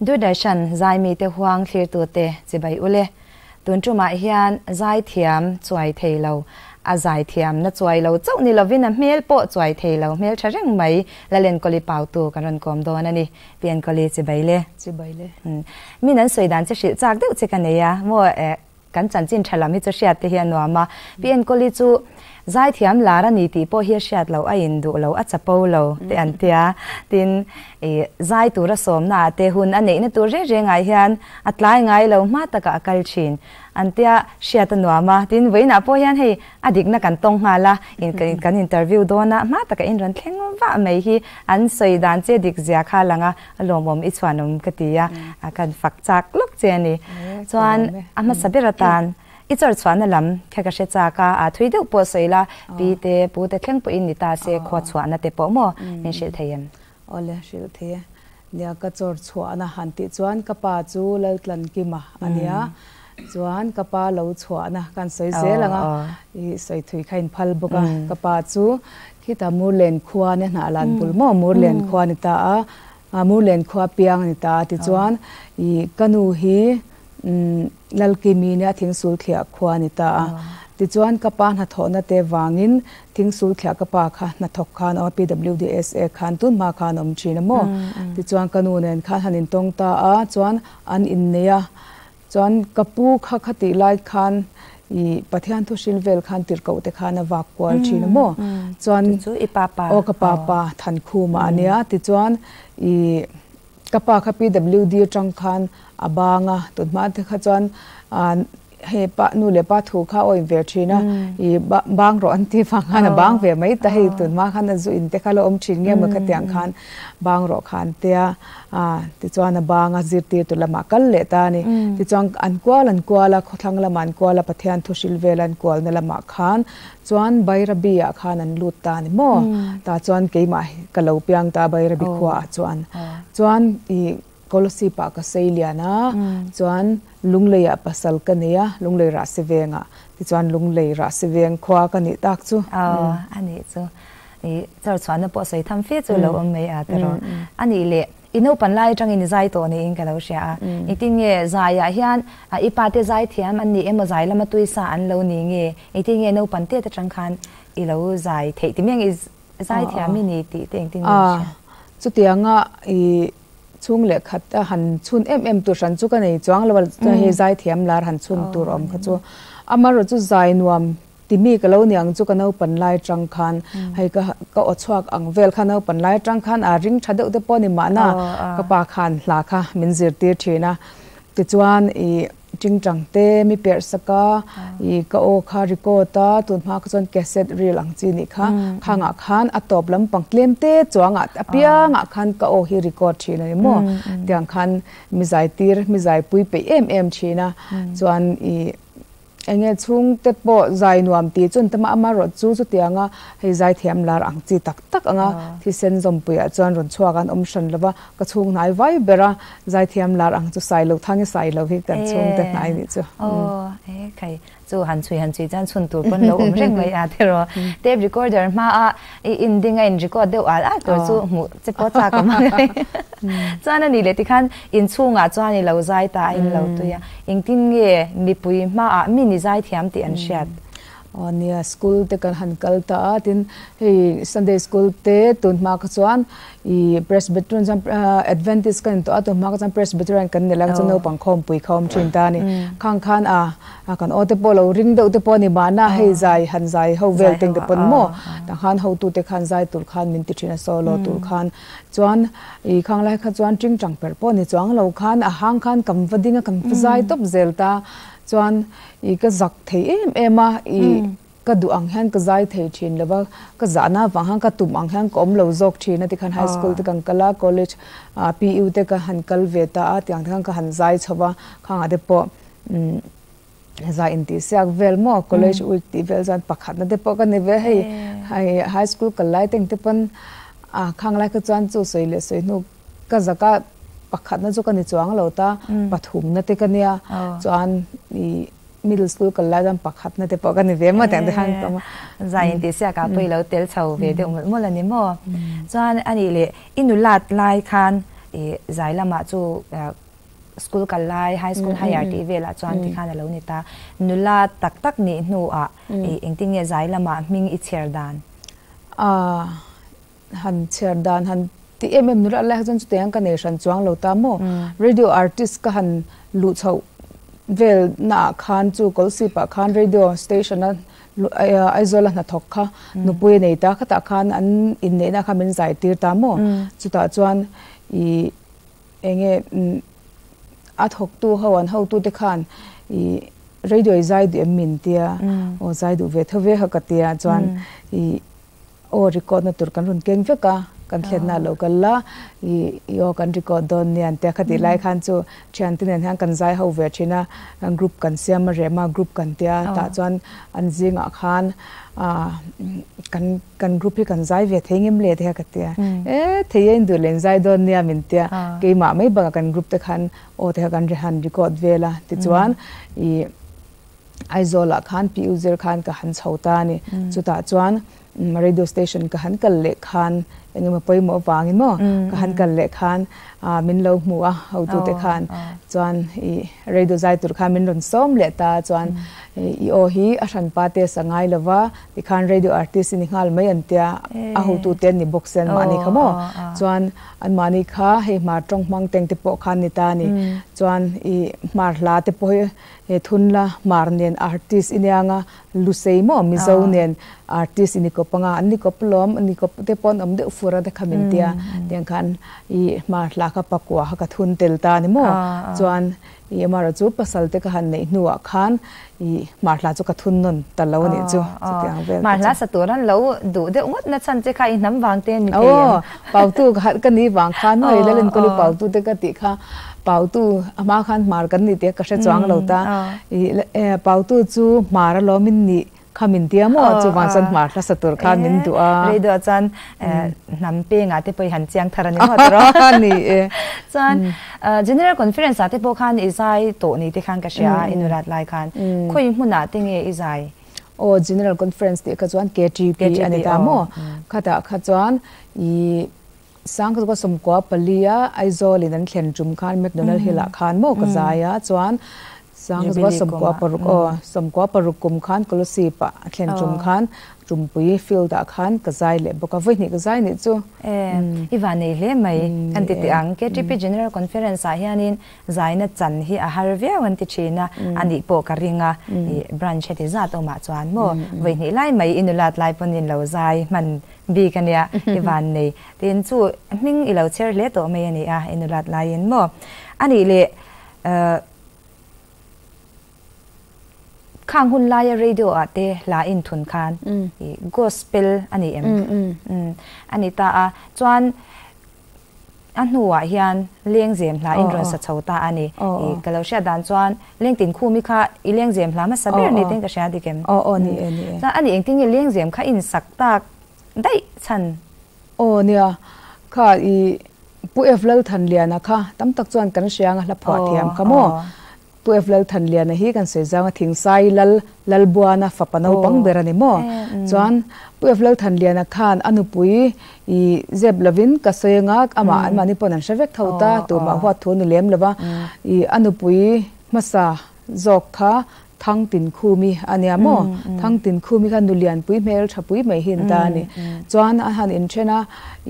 Doordarshan zaimite huang thlirtute chibai ule. Tun tumah hian zaithiam chuai thei lo, a zaithiamna chuai lo chauh ni lovin a hmel pawh chuai thei lo hmel tha reng mai Lalenkawli Pautu kan rawn kawm dawn a ni. Pi Enkawli chibai le. Chibai le. Min an sawi dan che hrilh chak deuh che ka nei a, maw eh Kan chanchin tha lam hi chu hriat te hi a nuam a, Pi Enkawli chu zaithiam lar a ni tih pawh hi a hriat loh, a induh lo, a chapo lo te an tia. Tin, ih zai tura sawmna ah te hun a neihna tur reng reng ah hian a tlai ngai lo hma takah a kal thin an tia hriat a nuam a. Tin, vawiinah pawh hian hei a dikna kan tawng nghal a, kan interview dawn a, hma takah in rawn thleng vah mai hi an sawi dan che dik zia kha a lang a. A lawmawm i chhuanawm ka ti a, kan fak chak lawk che a ni. Chuan a hmasa ber atan i chawr chhuahna lam kha ka hre chak a, a thui deuh pawh sawi la, pi te pu te thleng pawhin ni ta se khua chhuahna te pawh maw min hrilh thei em? Awle hrilh thei e. Nia ka chawr chhuahna han tih chuan ka pa chu Laltlankima a nia, chuan ka pa lo chhuahna kan sawi zel ang a, i sawi thui kha in phal bawk a, ka pa chu Khita Murlen khua nia hnah lan bul maw Murlen khua ni ta a, Murlen khua piang a ni ta a tichuan ih ka nu hi Lalkimi nia Thingsulthliah khua a ni ta a. Tichuan ka pa hnathawhna te vangin Thingsulthliah ka pa kha hnathawk khan a awm a, PWDSA khan tun hma khan a awm thin a maw. Tichuan ka nu nen khan han intawng ta a, chuan an innei a. Chuan ka pu kha khatih lai khan i Pathian thu hril vel khan tirhkoh te khan a vak kual thin a maw? Chuan Chu i pa pa. Aw ka pa pa Thankhuma a nia. Tichuan i ka pa kha PWD atang khan a bang a, tun hma te kha chuan hei pa nu leh pa thu kha a awih ve thin a, i bang rawh an tih vang khan a bang ve mai ta hei tun hma khan a zu in te kha la awm thin nge maw khatiang khan bang rawh kha an tia. A, tichuan a bang a zirtirtu lamah kal leh ta a ni. Tichuan an kual an kual a, khawthlang lamah an kual a, Pathian thu hril vel an kualna lamah khan chuan Bairabi ah khan an lut ta a ni maw? Tah chuan keimah ka lo piang ta a Bairabi khuaah chuan. Chuan ih Kolasib ah ka sei lian a, chuan Lunglei ah pasal ka nei a, Lunglei Rahsiveng ah. Tichuan Lunglei Rahsiveng khua ka nih tak chu. Aw, a nih chu. I char chhuahna pawh sawi tham fe chu lo awm mai a tiraw. A nih leh i naupan lai atangin i zai tawh niin ka lo hria a. Engtin nge zaiah hian i pa te zai thiam an ni emaw zai lama tuisa an lo ni nge? Engtin nge naupan tet atang khan i lo zai theih ti miang i zai thiam i ni tih te engtin nge i hria? Chutianga i chhung leh khat a han chhun em em tur hran chu ka nei chuang lo a, hei zai thiam lar han chhun tur awm kha chu. Amaherawhchu chu zai nuam Timi ka lo niang chu ka naupan lai atang khan hei ka ka aw chhuak ang vel kha naupan lai atang khan a ring tha deuh te pawh ni mahna ka pa khan hla kha min zirtir thin a. Tichuan ih tingtang te mi perh sak a, ih ka aw kha record a, tun hma kha chuan cassette reel ang chi nih kha, khangah khan a tawp lampang tlem te chuangah apiangah khan ka aw hi record thin a ni maw. Tiang khan mi zaitir mi zaipui peih em em thin a, chuan ih Enge chhungte pawh zai nuam tih chu an tam a, amaherawh chu chutianga hei zai thiam lar ang chi tak tak anga thisen zawmpuiah chuan rawn chhuak an awm hran lo va, ka chhung hnai vai ber a, zai thiam lar ang chu sai lo thang i sai lo hi kan chhungte hnai nih chu. Aw e khai chu han chhui han chhui chuan chhun tur pawn lo awm reng mai a tiraw. Tape recorder hma a i in ding a in record deuh al al tur chu hmuh che pawh chak awm ang e. Chuan a nih leh tikhan inchhungah chuan i lo zai ta a in lo tui a, engtin nge mipui hmaah mi ni zai thiam tih an hriat? Aw nia, school te kan han kal ta a, tin hei Sunday school te tun hma kha chuan ih Presbyterian chuan Adventist kan in tawh a, tun hma kha chuan Presbyterian kan ni la chuan naupang khawmpui kha awm thin ta a ni. Khang khan a kan aw te pawh lo ring deuh te pawh a ni mahna hei zai han zai ho vel teng te pawn maw tah khan hotute khan zai tur khan min ti thin a solo tur khan. Chuan i khang lai kha chuan tingtang perh pawh ni chuang lo khan a hang khan kam va ding a kan va zai tawp zel ta. Chuan i ka zak thei em em a, i ka duh ang hian ka zai thei thin lo va, ka zahna avang hian ka tum ang hian ka awm lo zawk thin a tikhan high school te kan kal a, college PU te ka han kal ve ta a tiang te khan ka han zai chho va, khangah te pawh Zai intihsiak vel maw college week tih vel chuan pakhatna te pawh ka ni ve hei hei high school kal lai te engte pawn a khang lai kha chuan chu sawi leh sawi hnu ka zaka pakhatna chu ka ni chuang lo ta pathumna te ka nia chuan ih middle school kal lai chuan pakhatna te pawh ka ni ve maw tiang te khan ka awm a. Zai intihsiak ah pawh i lo tel chho ve deuh mawlh mawlh a ni maw? Chuan a nih leh i nulat lai khan. I zai lamah chu school kal lai, high school higher tih velah chuan tikhan a lo ni ta. Nula tak tak nih hnuah i engtin nge zai lamah hming i chhiar dan? A han chhiar dan han ti em em nula lai kha chuan chutiang ka nei hran chuang lo ta maw? Radio artist ka han luh chhoh vel naah khan chu Kawlsipah khan radio station a Aizawl a hnathawk kha nupui a nei ta khatah khan an inneihna kha min zai tir ta maw? Chutah chuan i enge a thawktu ho an hotute khan i radio i zai duh em min tia aw zai duh ve tho ve kha ka tia chuan i aw record na tur kan rawn keng vek a kan thlenna a lo kal la i i aw kan record dawn nia an tia khatih lai khan chu thiante nen hian kan zai ho ve thin a group kan siam a rem a group kan tia tah chuan an zingah khan ah kan Kan group hi kan zai ve thei ngem le te kha ka tia. E thei e in duh leh in zai dawn nia min tia. Keimah mai bakah kan group te khan aw te kha kan han record vel a. Tichuan i Aizawl ah khan PU zir khan ka han chho ta a ni. Chutah chuan radio station ka han kal leh khan engemaw pawimawh avangin maw ka han kal leh khan min lo hmu a hotute khan chuan i radio zai tur khan min rawn sawm leh ta chuan i aw hi a hranpa te sa ngai lova Tikhan radio artist i ni nghal mai an tia, a hotu te an ni bawk se anmahni kha maw? Chuan anmahni kha hei hmar tawng hmang teng te pawh khan ni ta a ni. Chuan i hmar hla te pawh hi he thun la hmar nen artist i nia anga Lusei maw Mizo nen artist i ni kawp anga an ni kawp lawm an ni kawp te pawh an awm deuh fur a te kha min tia. Tiang khan i hmar hla kha pakua kha ka thun tel ta a ni maw? Chuan I amarawh chu pasal te ka han neih hnuah khan i hmarhla chu ka thun nawn ta lo a nih chu chutiang vel te chu. Hmarhla sa tur an lo duh deuh ngawt na chhan che kha i hnam vang te a ni thei em? Aw, pautu ka ni vang khan maw i Lalenkawli pautu te ka tih kha pautu a hma khan hmar kan ni tih ka hre chuang lo ta. I pautu chu hmar alawm in nih Kha min tia maw? Chuvang chuan hmar hlasa tur khan min duh a. Rei deuhah chuan hnam pengah te pawh i han chiang thar a ni maw tiraw? Ni e. Chuan General Conference ah te pawh khan i zai tawh ni te khan ka hria a, i nulat lai khan. Khawi hmunah te nge i zai? Aw, General Conference tih kha chuan KTP a ni ta maw? Khatah kha chuan i Sangkhat kua 94 a Aizawl in an thlen tum khan McDonald Hill ah khan maw ka zai a, chuan Sangkhat kua 96 aw 96 kum khan Kolasib ah a thlen tum khan Tumpui field ah khan ka zai leh bawk a, vawi hnih ka zai nih chu. I van nei hle mai kan ti teh ang. KTP General Conference ah hianin zaina chan hi a har viau an ti thin a, a nih pawh ka ring a, i branch heti zat awmah chuan maw vawi hnih lai mai i nulat lai pawn in lo zai hman Bik a nia, i van nei. Tin, chu hming i lo chher hle tawh mai a ni a, i nulat laiin maw? A nih leh, khang hun laia radio ah te hla inthun khan i gospel a ni em? A ni ta a, chuan A hnuah hian lengzem hla in rawn sa chho ta a ni. I ka lo hriat dan chuan lengtin khumi kha i lengzem hla hmasa ber ni ten ka hria dik em? Aw aw ni e ni e. Chuan a ni engtin nge lengzem kha in sak tak daih chhan? Aw nia, kha i Pu F Lalthanliana kha tam tak chuan kan hria anga hla phuah thiam kha maw? Pu F. Lalthanliana hi kan sawi zang a Thingsai Lal Lalbuana fapa naupang ber a ni maw? Chuan Pu F. Lalthanliana khan a nupui i zep lovin ka sawi anga amah anmahni pawn an hre vek tho ta, tumah huat thu a ni lem lova, i a nupui hmasa zawk kha Thangtinkhumi a nia maw? Thangtinkhumi kha nulianpui hmel thapui mai hi an ta a ni. Chuan a han inthen a,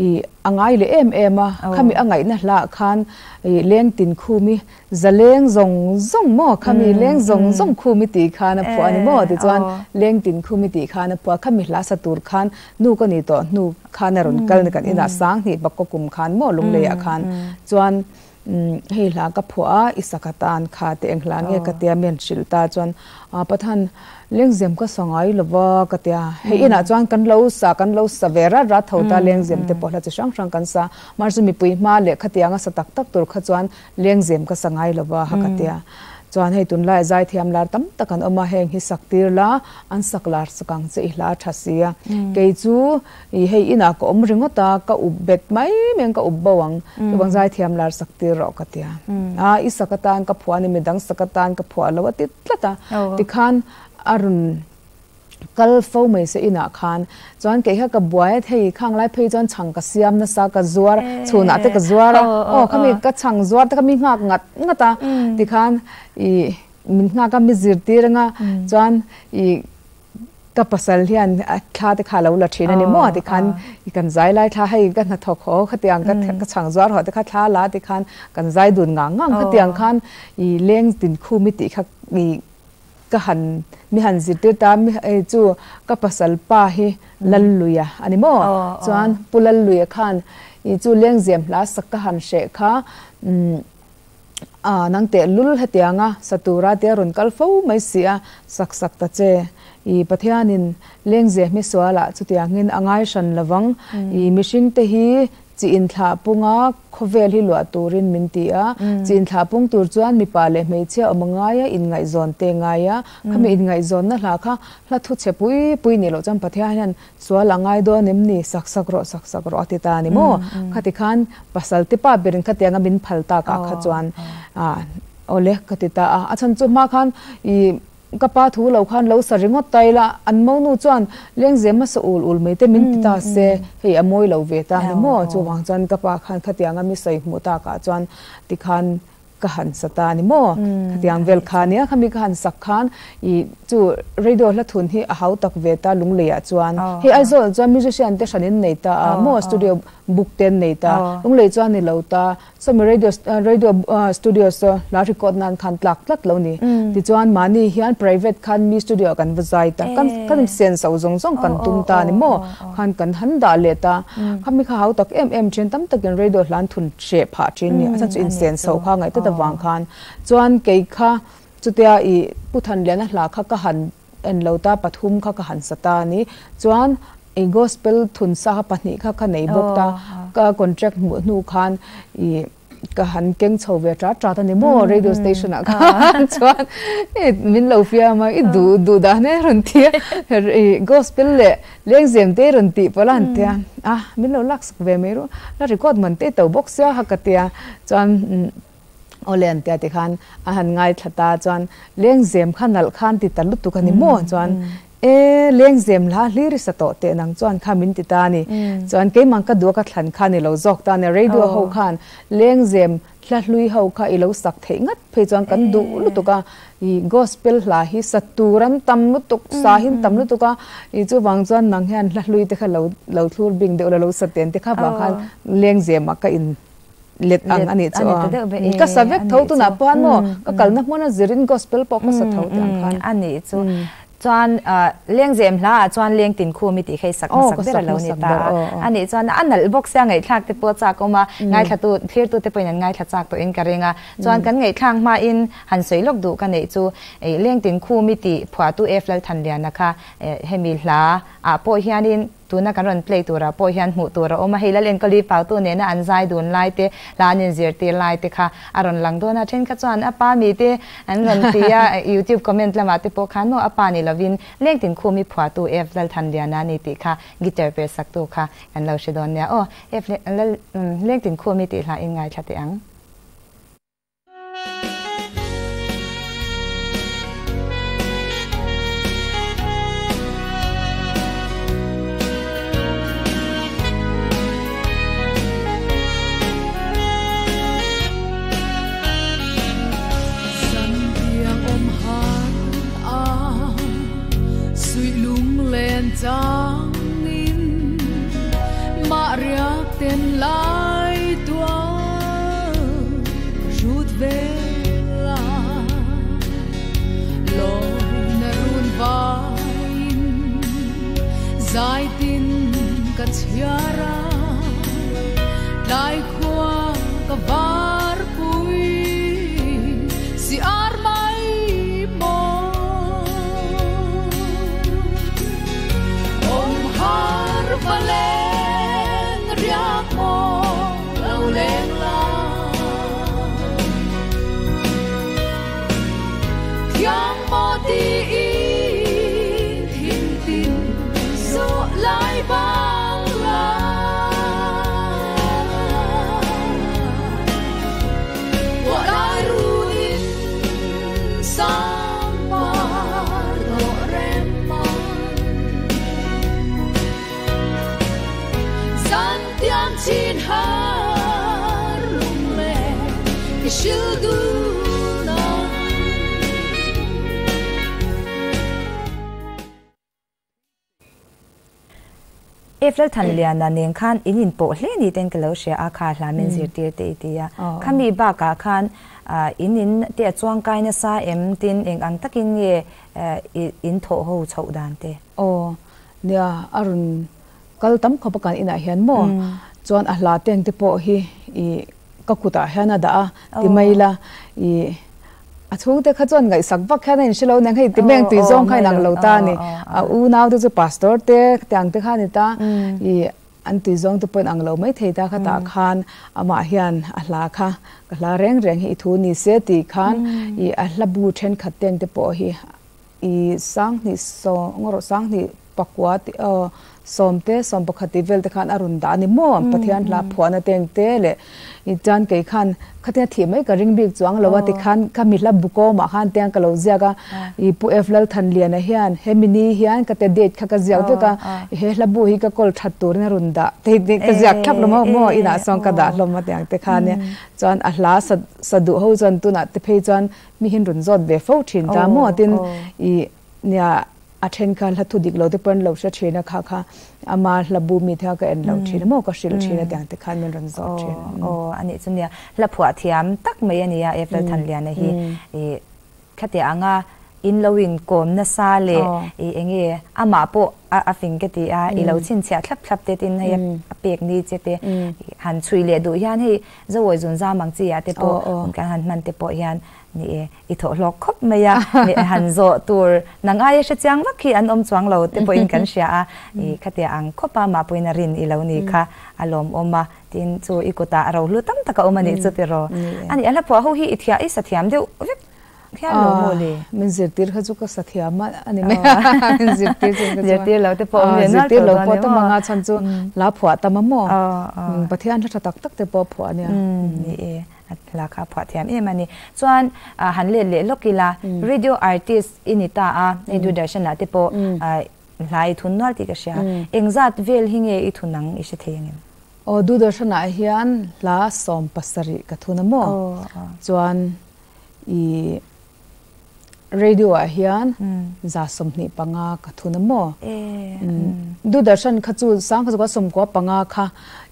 i a ngai leh em em a, khami a ngaihna hlaah khan i Lengtinkhumi Zaleng zawng zawng maw? Khami leng zawng zawng khumi tih khan a phuah a ni maw? Tichuan leng tin khumi tih khan a phuah a, khami hla sa tur khan nu ka ni tawh hnu khan a rawn kal ni kan inah Sanghnih Bakkaw kum khan maw Lungleiah khan chuan hei hla ka phuah a, i sak atan kha teh eng hla nge ka tia mi an hrilh ta chuan Pathan Lengzem ka sa ngai lo va ka ti a, hei inah chuan kan lo sa, kan lo sa ve rat rat tho ta, lengzem te pawh hla chi hrang hrang kan sa, mahse mipui hma leh khatiang a sa tak tak tur kha chuan Lengzem ka sa ngai lo va ha ka tia. Chuan hei tunlai zaithiam lar tam tak an awm a, heng hi sak tir la, an sak lar sak ang che i hla tha si a. Kei chu i hei inah ka awm ringawt a, ka up bet mai mai ang, ka up bo ang, chuvang zaithiam lar sak tir rawh ka tia. A i sak atan ka phuah a ni, midang sak atan ka phuah lo a ti tlat a. Tikhan a rawn. Kal fo mai se inah khan chuan kei kha ka buai a thei khang lai phei chuan chhang ka siam nasa ka zuar chhunah te ka zuar a aw khami ka chhang zuar te kha mi nghak ngat ngat a tikhan ih min nghak a mi zirtir anga chuan ih ka pasal hian thla te kha a lo la thin a ni maw tikhan ih kan zai lai thla hei ka hnathawk haw khatiang ka ka chhang zuar haw te kha thla la tikhan kan zai dun ngang ngang khatiang khan ih leng tin khum i tih kha ih Ka han mi han zirtir ta mi hei chu ka pasal pa hi Lalluia a ni maw? Chuan Pu Lalluia khan i chu lengzem hla sak ka han hreh kha umm a nang teh lul hetianga sa tura te a rawn kal fo mai si a, sak sak ta che. I Pathianin lengzem hi sualah chutiangin a ngai hran lovang. I mihring te hi Chi inthlah punga khawvel hi luah turin min ti a, chi inthlah pung tur chuan mipa leh hmeichhia awm a ngai a, inngaihzawn te ngai a, khami inngaihzawnna hla kha hla thu chhe pui pui nih loh chuan Pathian hian sual a ngai dawn em ni, sak sak rawh, sak sak rawh a ti ta a ni maw? Khati khan pasal te pa berin khatianga min phal takah kha chuan awle ka ti ta a, a chhan chu hma khan ih Ka pa thu lo khan lo sa ringawt ta ila, an monu chuan lengzem hmasa ul ul mai te min ti ta se, hei a mawi lo ve ta ni maw? Chuvang chuan ka pa khan khatianga mi sawi hmuh takah chuan tikhan ka han sa ta ni maw? Khatiang vel kha nia, khami ka han sak khan ih chu radio hla thun hi a hau tak ve ta Lungleiah chuan. Hei Aizawl chuan musician te hran in nei ta a maw? Studio book te an nei ta, Lunglei chuan ni lo ta. Sawmi radio radio studio saw hla record nan khan tlak tlat lo ni. Tichuan mahni hian private khan mi studio ah kan va zai ta. Kan kan sen so zawng zawng kan tum ta ni maw? Khan kan han dah leh ta. Khami kha hau tak em em thin tam takin radio hla an thun hreh phah thin ni. A chhan chu insen so kha ngaih tlat avang khan. Chuan kei kha chutia ih Pu Thanliana hla kha ka han En lo ta pathum kha ka han sa ta a ni. Chuan i gospel thun sa kha pahnih kha ka nei bawk ta. Ka contract hmuh hnu khan i ka han keng chho ve tat tat a ni maw radio station ah khan chuan i min lo fiam a i duh duh dan e rawn ti a i gospel leh lengzem te rawn tih pawh la an tia a min lo lak sak ve mai ru la record man te to bawk sia kha ka tia chuan Awle an tia tikhan a han ngaithla ta chuan lengzem kha nalh khan ti ta lutuk a ni maw chuan e lengzem hla hlir i sa tawh teh nang chuan kha min ti ta a ni chuan keimah ka duh a ka thlan kha ni lo zawk ta a ni radio ho khan lengzem hla hlui ho kha i lo sak theih ngat phei chuan kan duh lutuk a i gospel hla hi sa tur an tam lutuk sa hi an tam lutuk a i chuvang chuan nang hian hla hlui te kha lo lo thlur bing deuh la lo sa ten te kha vang khan lengzem ah ka in let ang a nih chu a. Ka sa vek tho tunah pawh maw ka kalna hmuna zirin gospel pawh ka sa tho tih ang khan. A nih chu. Chuan lengzem hla ah chuan leng tin khum i tih kha i sak hmasak ber a lo ni ta a. A nih chuan a nalh bawk sia ngaihthlak te pawh chak awm a, ngaithlatu thlirtu te pawhin an ngaithla chak tawhin ka ring a. Chuan kan ngaihthlak hmain han sawi lawk duh ka neih chu leng tin khum i tih phuahtu F Lalthanliana kha hemi hla ah pawh hianin Tuna kan rawn play turah pawh hian hmuh tur a awm a, hei Lal Enkawli Pautu nena an zai dun lai te, hla an inzirtir lai te kha a rawn lang dawn a, thenkhat chuan a pa mi te an rawn ti a, YouTube comment lamah te pawh khan maw a pa ni lovin Lengtin Khumi phuahtu F Lalthanliana a ni tih kha guitar per saktu kha kan lo hre dawn nia aw, F Lal Lengtin Khumi tih hla in ngaithla teh ang. F Lalthanliana nen khan in inpawh hle ni ten ka lo hria a, kha hla min zirtir te i ti a. Khami bakah khan in in te a chuangkai nasa em tin eng ang takin nge in thawh ho chhoh dan te? Aw, nia a rawn kal tam khawp a kan inah hian maw chuan a hla teng te pawh hi i ka kutah hian a dah a ti mai ila i A chhungte kha chuan ngaihsak vak hian a inhre lo nen hei ti meng tui zawng kha inang lo ta a ni. A unau te chu pastor te tiang te kha a ni ta. I an tui zawng te pawh inang lo mai thei ta khatah khan amah hian a hla kha ka hla reng reng hi i thu ni se tih khan i a hla bu thenkhat teng te pawh hi I sanghnih saw ngaw rawh sanghnih pakua tih aw sawmte sawmpakhat tih vel te khan a rawn dah a ni maw Pathian hla phuahna te eng te leh i chuan kei khan khatia thih mai ka ring bik chuang lo a tikhan ka mi hla bukawmah khan tiang ka lo ziak a i Pu F Lalthanliana hian he mini hian ka te date kha ka ziak vek a he hla bu hi ka kawl that turin a rawn dah te ka ziak thlap lo maw maw inah sawn ka dah hlawm a tiang te khan nia chuan a hla sa sa duh ho chuan tunah te phei chuan Mi hin rawn zawt ve fo thin ta maw tin i nia a then kha hla thu dik lo te pawh an lo hre thin a kha kha ama hla bu mi te kha ka en lo thin a maw ka hrilh thin a tiang te khan min rawn zawt thin. Aw anih chu nia hla phuah thiam tak mai a nia Eiffel Thanliana hi i khatiah anga in lo in kawm nasa leh i enge amah pawh a fing ka ti a i lo chhinchhiah thlap thlap te tin hei a pek ni che te han chhui leh duh hian hei Zawawi zun zam ang chi ah te pawh hun kan han hman te pawh hian ni e, i thawh hlawk khawp mai a, ni han zawh tur nang aia hre chiang vak hi an awm chuang lo te pawhin kan hria a, i khatia ang khawp a mah pawhin a rin i lo ni kha a lawmawm a, tin chu i kutah rohlu tam tak a awm a nih chu tiraw. A nih a hla phuah ho hi i thiah i sa thiam deuh vek. Hian lo maw le? Min zirtir kha chu ka sa thiam a a ni mai a, min zirtir chu ka chuan. Zirtir lo te pawh awm ve nual tawh dawn ni maw? Zirtir lo pawh tam anga chhan chu hla phuah tam a maw? Pathian hla tha tak tak te pawh phuah a nia. Ni e, a hla kha a phuah thiam em a ni. Chuan han let leh lawk ila, radio artist i ni ta a, hei Doordarshan ah te pawh hla i thun nual tih ka hria. Engzat vel hi nge i thun ang i hre thei angem? Aw, Doordarshan ah hian hla 70 ka thun a maw? Chuan I radio ah hian 125 ka thun a maw? Doordarshan kha chu sang kha chu ka 95 kha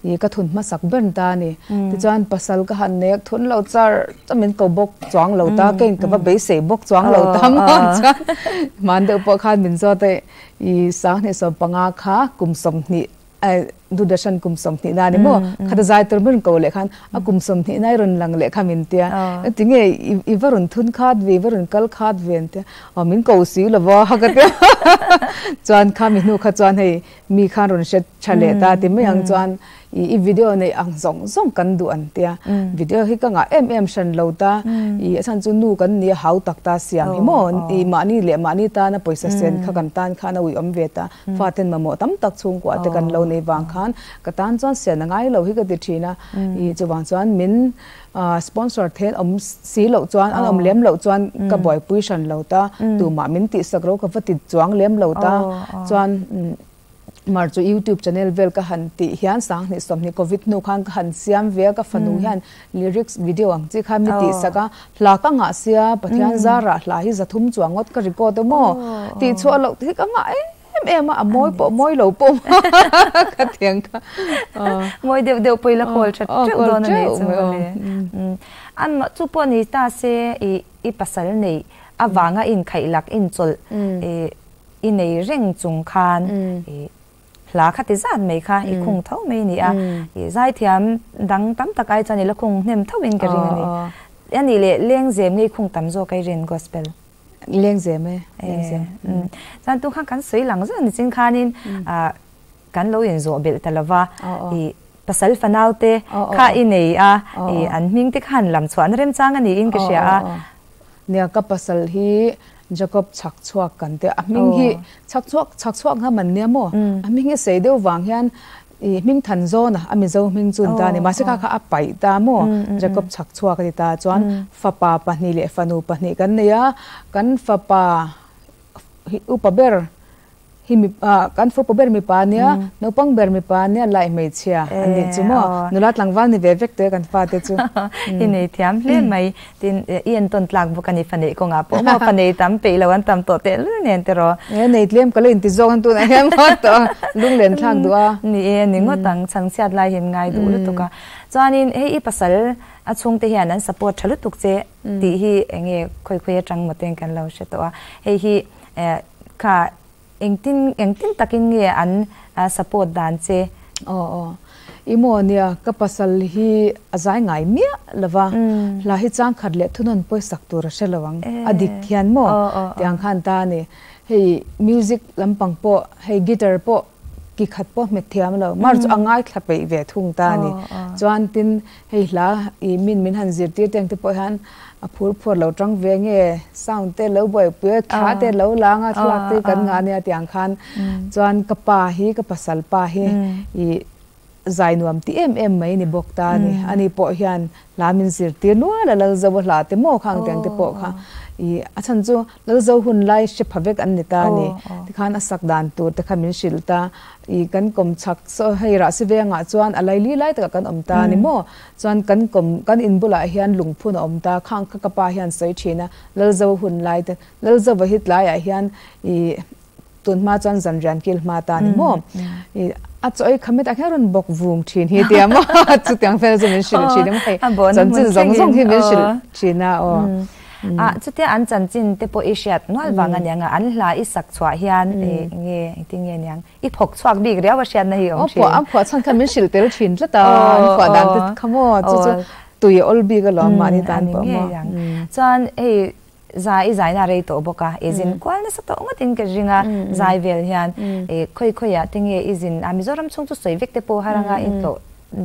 i ka thun hmasak ber ta a ni. Tichuan pasal ka han nek thun lo char char min ko bawk chuang lo ta, kei ka va beisei bawk chuang lo ta maw chuan hman deuh pawh khan min zawt a i 2015 kha kum 20 Doordarshan kum 20 na ni maw khata zai tur ber ko leh khan a kum 20 na i rawn lang leh kha min tia tinge i va rawn thun khat ve i va rawn kal khat ve an tia aw min ko si lo va ka tia chuan kha mi hnu kha chuan hei mi khan rawn hre tha leh ta ti mai ang chuan i video neih ang zawng zawng kan duh an tia video hi ka ngah em em hran lo ta i a chhan chu nu kan ni a hau tak ta siam hi maw i mahni leh mahni tana pawisa sen kha kan tan khan a uiawm ve ta Faten mamawh tam tak chhungkua te kan lo nei vang khan ka tan chuan sian a ngai lo hi ka ti thin a, i chuvang chuan min sponsor then awm si loh chuan an awm lem loh chuan ka buaipui hran lo ta, tumah min tihsak ro ka va ti chuang lem lo ta, chuan mar chu youtube channel vel ka han tih hian 2020 covid hnu khan ka han siam ve a, ka fanu hian lyrics video ang chi khan mi tihsak a, hla ka ngah sia Pathian zarah hla hi 300 chuang ngawt ka record a maw tih chhuah loh hi ka ngah em em a, a mawi pawh mawi lo pawh ka tiang kha. Mawi deuh deuh pawh ila kawl that teuh dawn a nih chu mawle. An chu pawh ni ta se i pasal neih avanga inkhaih lak inchawlh i nei reng chung khan Hla kha ti zat mai kha i khung tho mai a ni a, i zaithiam dang tam tak ai chuan i la khung hnem tho in ka ring a ni. A nih leh lengzem nge i khung tam zawk a i rin gospel? Lengzem e, lengzem. Chuan tu khan kan sawi lang zawk ni chin khanin kan lo inzawh belh ta lova, i pasal fanau te kha i nei a, i an hming te khan lam chhuahna remchang a niin ka hria a. Nia ka pasal hi Jacob chhak chhuak kan tia a hming hi chhak chhuak chhak chhuak ngam an nia maw a hming hi sei deuh vang hian ih hming than zawn a a mizo hming chu an ta a ni mahse kha kha a paih ta maw Jacob chhak chhuak a ti ta chuan fapa pahnih leh fanu pahnih kan nei a kan fapa hi upa ber. Hi mipa, kan fapa ber mipa a nia, naupang ber mipa a nia, lai hmeichhia an nih chu maw? Nula tlangval ni ve vek te kan fate chu. I nei thiam hle mai. Tin, i entawn tlak bawk a ni fanei kawngah pawh maw? Fanei tam peih lo an tam tawh tehlul nen tiraw? E, nei tlem ka la inti zawk an tunah hian maw tawh lunglen thlak duh a. Ni e, ni ngawt ang, chhangchhiat lai hian ngai duh lutuk a. Chuanin hei i pasal a chhungte hian an support tha lutuk che tih hi enge khawi khawi atang maw ten kan lo hre tawh a. Hei hi Kha engtin engtin takin nge an support dan che? Aw aw. I maw nia, ka pasal hi a zai ngai miah lo va, hla hi chang khat leh thunawn pawisak tur a hre lo ang, a dik hian maw tih ang khan ta a ni. Hei music lampang pawh, hei guitar pawh ki khat pawh hmet thiam lo, mar chu a ngaithla peih ve thung ta a ni. Chuan tin hei hla i min min han zirtir te ang te pawh hian A phur phuar lo tang ve nge sound te lo buaipui a thla te lo lang a thlalak te kan ngah ania tiang khan chuan ka pa hi ka pasal pa hi ih zai nuam ti em em mai ni bawk ta a ni ani pawh hian hla min zirtir nual a Lalzo a hla te maw khang tiang te pawh kha ih a chhan chu Lalzo hun lai hre pha vek an ni ta a ni tikhan a sak dan tur te kha min hrilh ta ih kan kawm chhak saw hei rahsi vengah chuan a laili lai takah kan awm ta a ni maw. Chuan kan kawm, kan in bulah hian lungphun a awm ta, khang kha ka pa hian sawi thin a, Lalzo hun lai te, Lalzova hi tlaiah hian ih tun hma chuan zan rian kil hma ta ni maw? Ih a chaw ei khametah hian rawn bawk vung thin hi tia maw? Chutiang vel chu min hrilh thin a maw hei, chanchin zawng zawng hi min hrilh thin a aw. A, chutia an chanchin te pawh i hriat nual vang a niang a, an hla i sak chhuah hian eng nge, engtin nge niang? I phawk chhuak bik riau a hriatna hi awm thin. Aw, an phuah chhan kha min hrilh tel thin tlat a, an phuah dan te kha maw, chu chu tui a awl bik alawm mahni tan pawh maw. Chuan hei zai i zaina a rei tawh bawk a, i zin kual nasa tawh ngawtin ka ring a, zai vel hian khawi khawiah te nge i zin a, Mizoram chhung chu sawi vek te pawh har anga i tlawh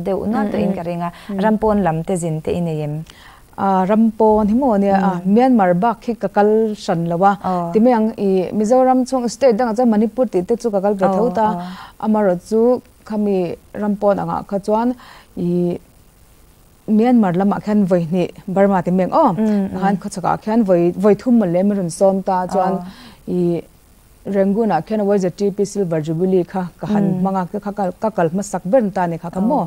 deuh nual tawhin ka ring a, ram pawn lam te zin te i nei em? Ram pawn hi maw nia a, Myanmar bak hi ka kal hran lo a, ti mai ang i Mizoram chhung state dangah chuan Manipur tih te chu ka kal ve tho ta, amaherawh chu khami ram pawn angah kha chuan i Myanmar lamah khian vawi hnih Burma ti mai ang aw, khan khawchhakah khian vawi vawi thum mawle min rawn sawm ta chuan i Rangoon ah khian YZTP Silver Jubilee kha ka han hmang a, kha ka kal hmasak ber ta ni kha kha maw.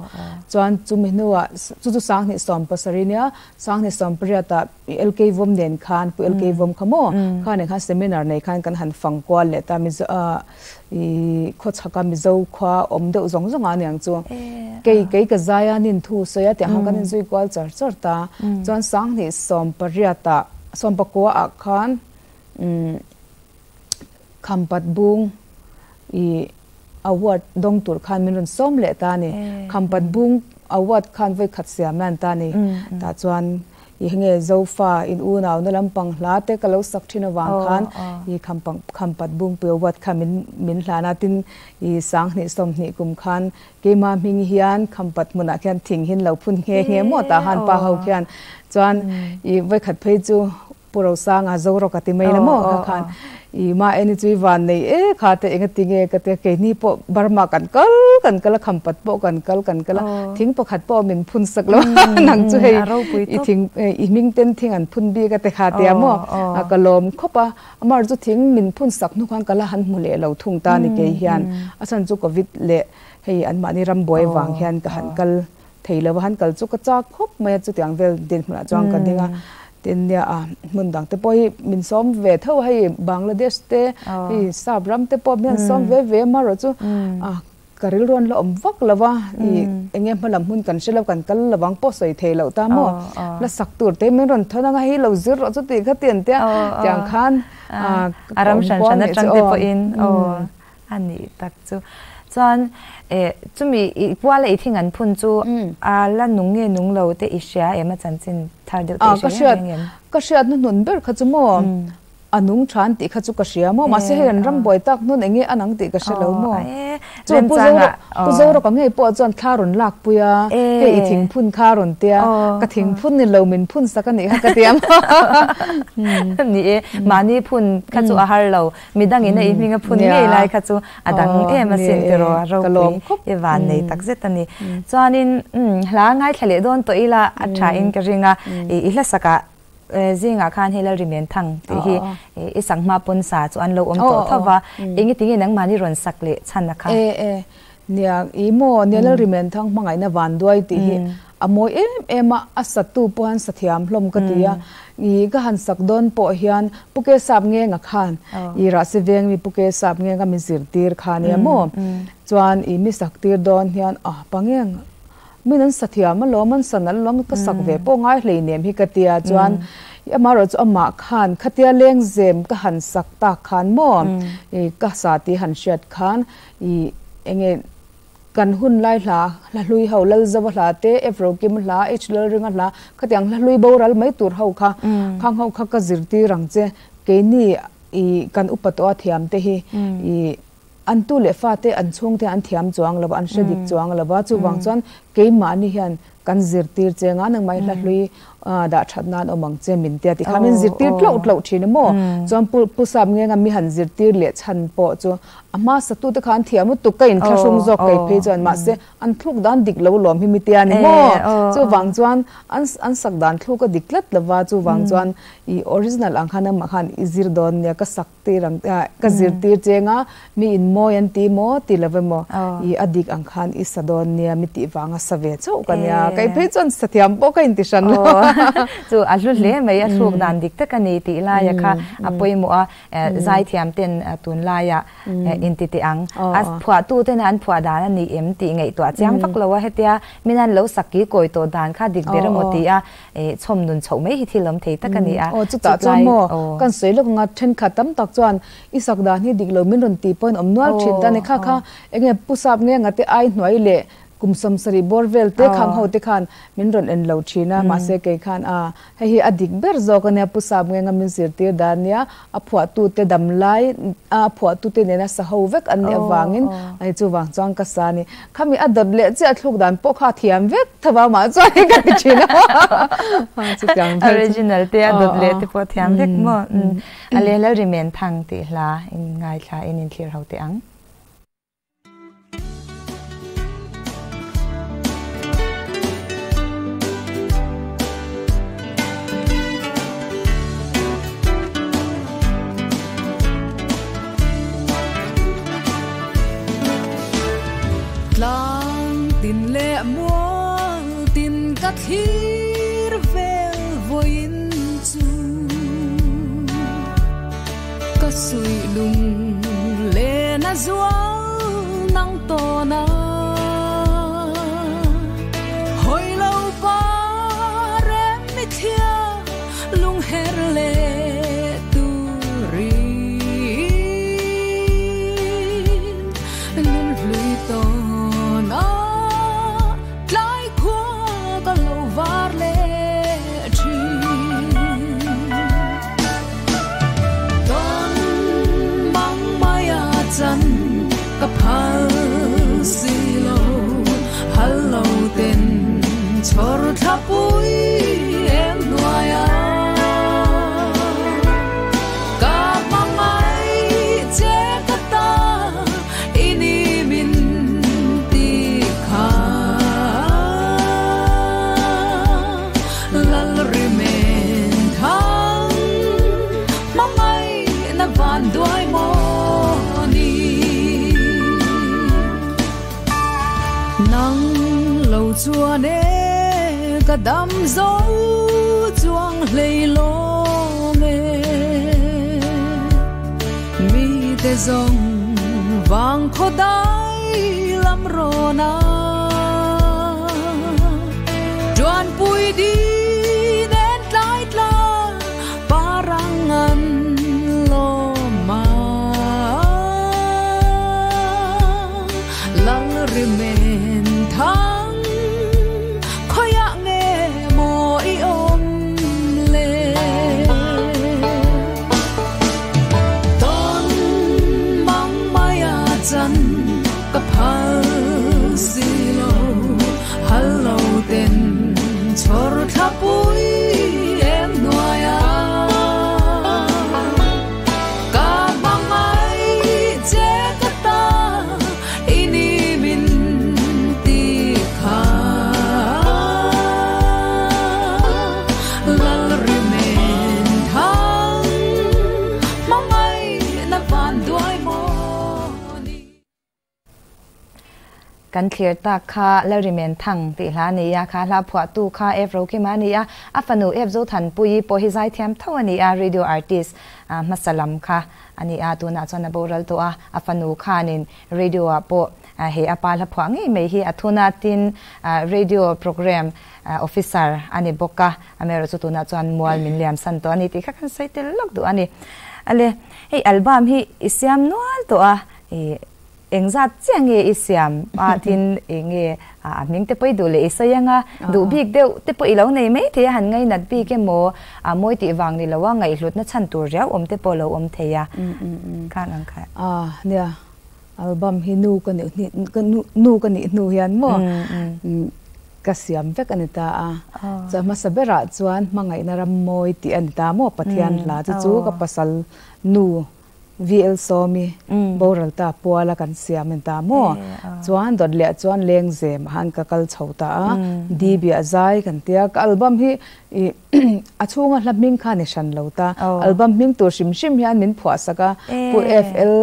Chuan chumi hnuah chu chu 2017 nia, 2018 ah LK Vawm nen khan Pu LK Vawm kha maw, kha nen khan seminar nei khan kan han fang kual leh ta Mizo ih khawchhaka Mizo khua awm deuh zawng zawng ah aniang chu. Kei kei ka zai a nin thu sawi a tiang khan kan inzui kual char char ta. Chuan 2018 ah sawmpakua ah khan umm Khampat Bung i award dawng tur khan min rawn sawm leh ta a ni. Khampat Bung award khan vawi khat siam nan ta a ni. Tah chuan i henge Zofa in unauna lampang hla te ka lo sak thin avang khan i Khampat Bung pui award kha min min hlan a. Tin i 2020 kum khan keimah hming hian Khampat hmunah khian thing hin lo phun nghe nghe maw tah khan pa ho khian chuan i vawi khat phei chu Pu Rosanga Zorawk a ti mai la maw kha khan i ma eni chu i van nei e kha te enga ti nge ka tia keini pawh Burma kan kal kan kal a Khampat pawh kan kal kan kal a thing pakhat pawh min phun sak lo a nang chu hei i thing i hming ten thing an phun bik a te kha tia maw a ka lawm khawp a amar chu thing min phun sak hnu khan ka la han hmu leh lo thung ta ni kei hian a chhan chu covid leh hei anmahni rambuai vang hian ka han kal Thei lo a han kal chu ka chak khawp mai a, chutiang vel dinhmunah chuan ka ding a, tin nia a hmun dang te pawh hi min sawm ve tho a, hei Bangladesh te hei sap ram te pawh hian sawm ve ve a, amaherawh chu a ka rilru an la awm vak lo a, ih eng nge hmalam hmun kan hre lo kan kal lo ang pawh sawi thei loh ta maw, la sak tur te min rawn thawn ang a, hei lo zir rawh chuti kha ti an tia, tiang khan a ram hran hran atang te pawhin aw. A nih tak chu. Chuan eh chumi i puala i thing an phun chu a la nung nge nung lo te i hria em a chanchin thar deuh te i hria reng em? Ka hriat hnuhnun ber kha chu maw a nung than tih kha chu ka hria maw mahse hei an ram buai tak hnun eng nge a nang tih ka hre lo maw. Chu Pu Zoro Pu Zoro ka ngei pawh chuan thla rawn lak pui a hei i thing phun kha rawn tia ka thing phun ni lo min phun sak a nih kha ka ti a maw. Ni e mahni phun kha chu a har lo Midangin a i hming a phun ngei lai kha chu a dang em a sin tiraw a ropui i van nei tak zet a ni. Chuanin hla ngaithla leh dawn tawh ila a tha in ka ring a, i hla sakah zingah khan hei Lalrimen Thang tih hi i sak hma pawn sa chu an lo awm tawh tho va, engiti nge nangmahni rawn sak leh chhan a kha? E e, nia i maw nia Lalrimen Thang hmangaihna vanduai tih hi a mawi em em a, a satu pawh han sa thiam hlawm ka ti a, i ka han sak dawn pawh hian Pu Ke Sap Ngenga khan i Rahsi veng mi Pu Ke Sap Ngenga min zirtir kha nia maw, chuan i mi sak tir dawn hian a pangeng Min an sa thiam alawm, an sa nalh alawm, ka sak ve pawh ngai hleinem hi ka tia chuan amaherawh chu amah khan khatia lengzem ka han sak tak khan maw i ka sa tih han hriat khan i enge kan hun lai hla hla hlui ho Lalzova hla te, F Rokima hla, H Lalringa hla khatiang hla hlui boral mai tur ho kha khang ho kha ka zirtir ang che keini i kan upa tawh a thiam te hi i An tu leh fate an chhungte an thiam chuang lo va, an hre dik chuang lo va, chuvang chuan keimahni hian kan zirtir che nga nangmah hi hla hlui dah that nan awm ang che min tia tikhan min zirtir tloh tloh thin a maw? Chuan Pu Pu Sap Ngenga mi han zirtir leh chhan pawh chu a hmasa tute kha an thiam lutuk ka inthlahrung zawk kei phei chuan mahse an thluk dan dik lo lawm hi mi tia ni maw? Chuvang chuan an an sak dan thluk a dik tlat lo va, chuvang chuan i original ang khan amah khan i zir dawn nia ka sak Tir ang ka zirtir cheng a, mi in mawi an ti maw ti lo emaw i a dik ang khan i sa dawn nia mi tih vanga sa ve chauh ka nia, kei phei chuan sa thiam pawh ka inti hran lo. Chu a hlu hle mai, a thluk dan dik tak a ni tih laia kha a pawimawh a, zaithiam ten tunlaia inti teh ang, a phuahtu ten an phuah dan a ni em tih ngaihtuah chiang vak lo a, hetia min an lo sak ki kawi tawh dan kha dik ber emaw ti a, chhawm nun chhoh mai hi thil awm thei tak a ni a. Aw chutah chuan maw kan sawi lawk anga thenkhat tam tak chuan i sak dan hi dik lo min rawn tih pawhin awm nual thin ta a ni. Kha kha enge Pu Sap nge ngate ai hnuai leh kum 70 bawr vel te khang ho te khan min rawn en lo thin a, mahse kei khan a hei hi a dik ber zawk a nia Pu Sap nge nga min zirtir dan nia a phuahtute dam lai a phuahtute nena sa ho vek an nih avangin hei chuvang chuan ka sa a ni. Khami a dawt leh chiah thluk dan pawh kha a thiam vek tho va mah chuan hei ka ti thin a. Chutiang vel chu. Original te a dawt leh te pawh a thiam vek maw? A leh Lalrimen Thang tih hla in ngaithla in inthlir ho teh ang. Tlang tin leh mual tin ka thlir vel vawiin chu ka suih lung len a zual nang tawn a, hawi lo pa rem mi thlia lung her leh turin nun hlui tawn a tlai khua ka lo var leh thin. Tawn mang mai a chan ka phal si lo, hal lo ten chhawr thla pui em hnuai a. Ka hmangai che ka ta i ni min ti kha Lalrimen thang hmangai na van duai maw ni. Nang lo chuan e ka dam zo chuang hlei lawm e, mite zawng vang khaw dai lam rawn a, tuanpui di nen tlai tla parang an lawm a. Lalrimen thang khawiah nge maw i awm le? Tawn mang mai a chan ka phal si lo, hal lo ten chhawr thla pui em hnuai a. Ka hmangai che ka ta i ni min ti kha Lalrimen Kan thlir tak kha Lalrimen Thang tih hla a ni a, kha hla phuahtu kha F Rokima a ni a, a fanu F Zothanpuii pawh hi zaithiam tho a ni a, radio artist hmasa lam kha a ni a, tunah chuan a boral tawh a, a fanu khanin radio ah pawh he a pa hla phuah ngei mai hi a thun a, tin radio program officer a ni bawk a, amaherawhchu tunah chuan mual min liam san tawh a ni tih kha kan sawi tel lawk duh a ni. Ale, hei album hi i siam nual tawh a, i Engzat chiah nge i siam a tin eng nge a hming te pawh i duh leh i sawi anga duh bik deuh te pawh i lo nei mai thei a han ngainat bik emaw a mawi tih vang ni lo a ngaihhlutna chhan tur riau awm te pawh lo awm thei a khang ang kha. A nia album hi nu ka nih nu ka nih hnu hian maw ka siam vek a ni ta a chuan hmasa berah chuan hmangaihna ram mawi tih a ni ta maw Pathian hla chu chu ka pasal nu VL Sawmi boral ta puala kan siam en ta maw? Chuan dawt leh chuan lengzem ah han ka kal chho ta a, Di Biah Zai kan tia, ka album hi i a chhunga hla hming kha ni hran lo ta, album hming tur hrim hrim hian min phuah sak a, Pu FL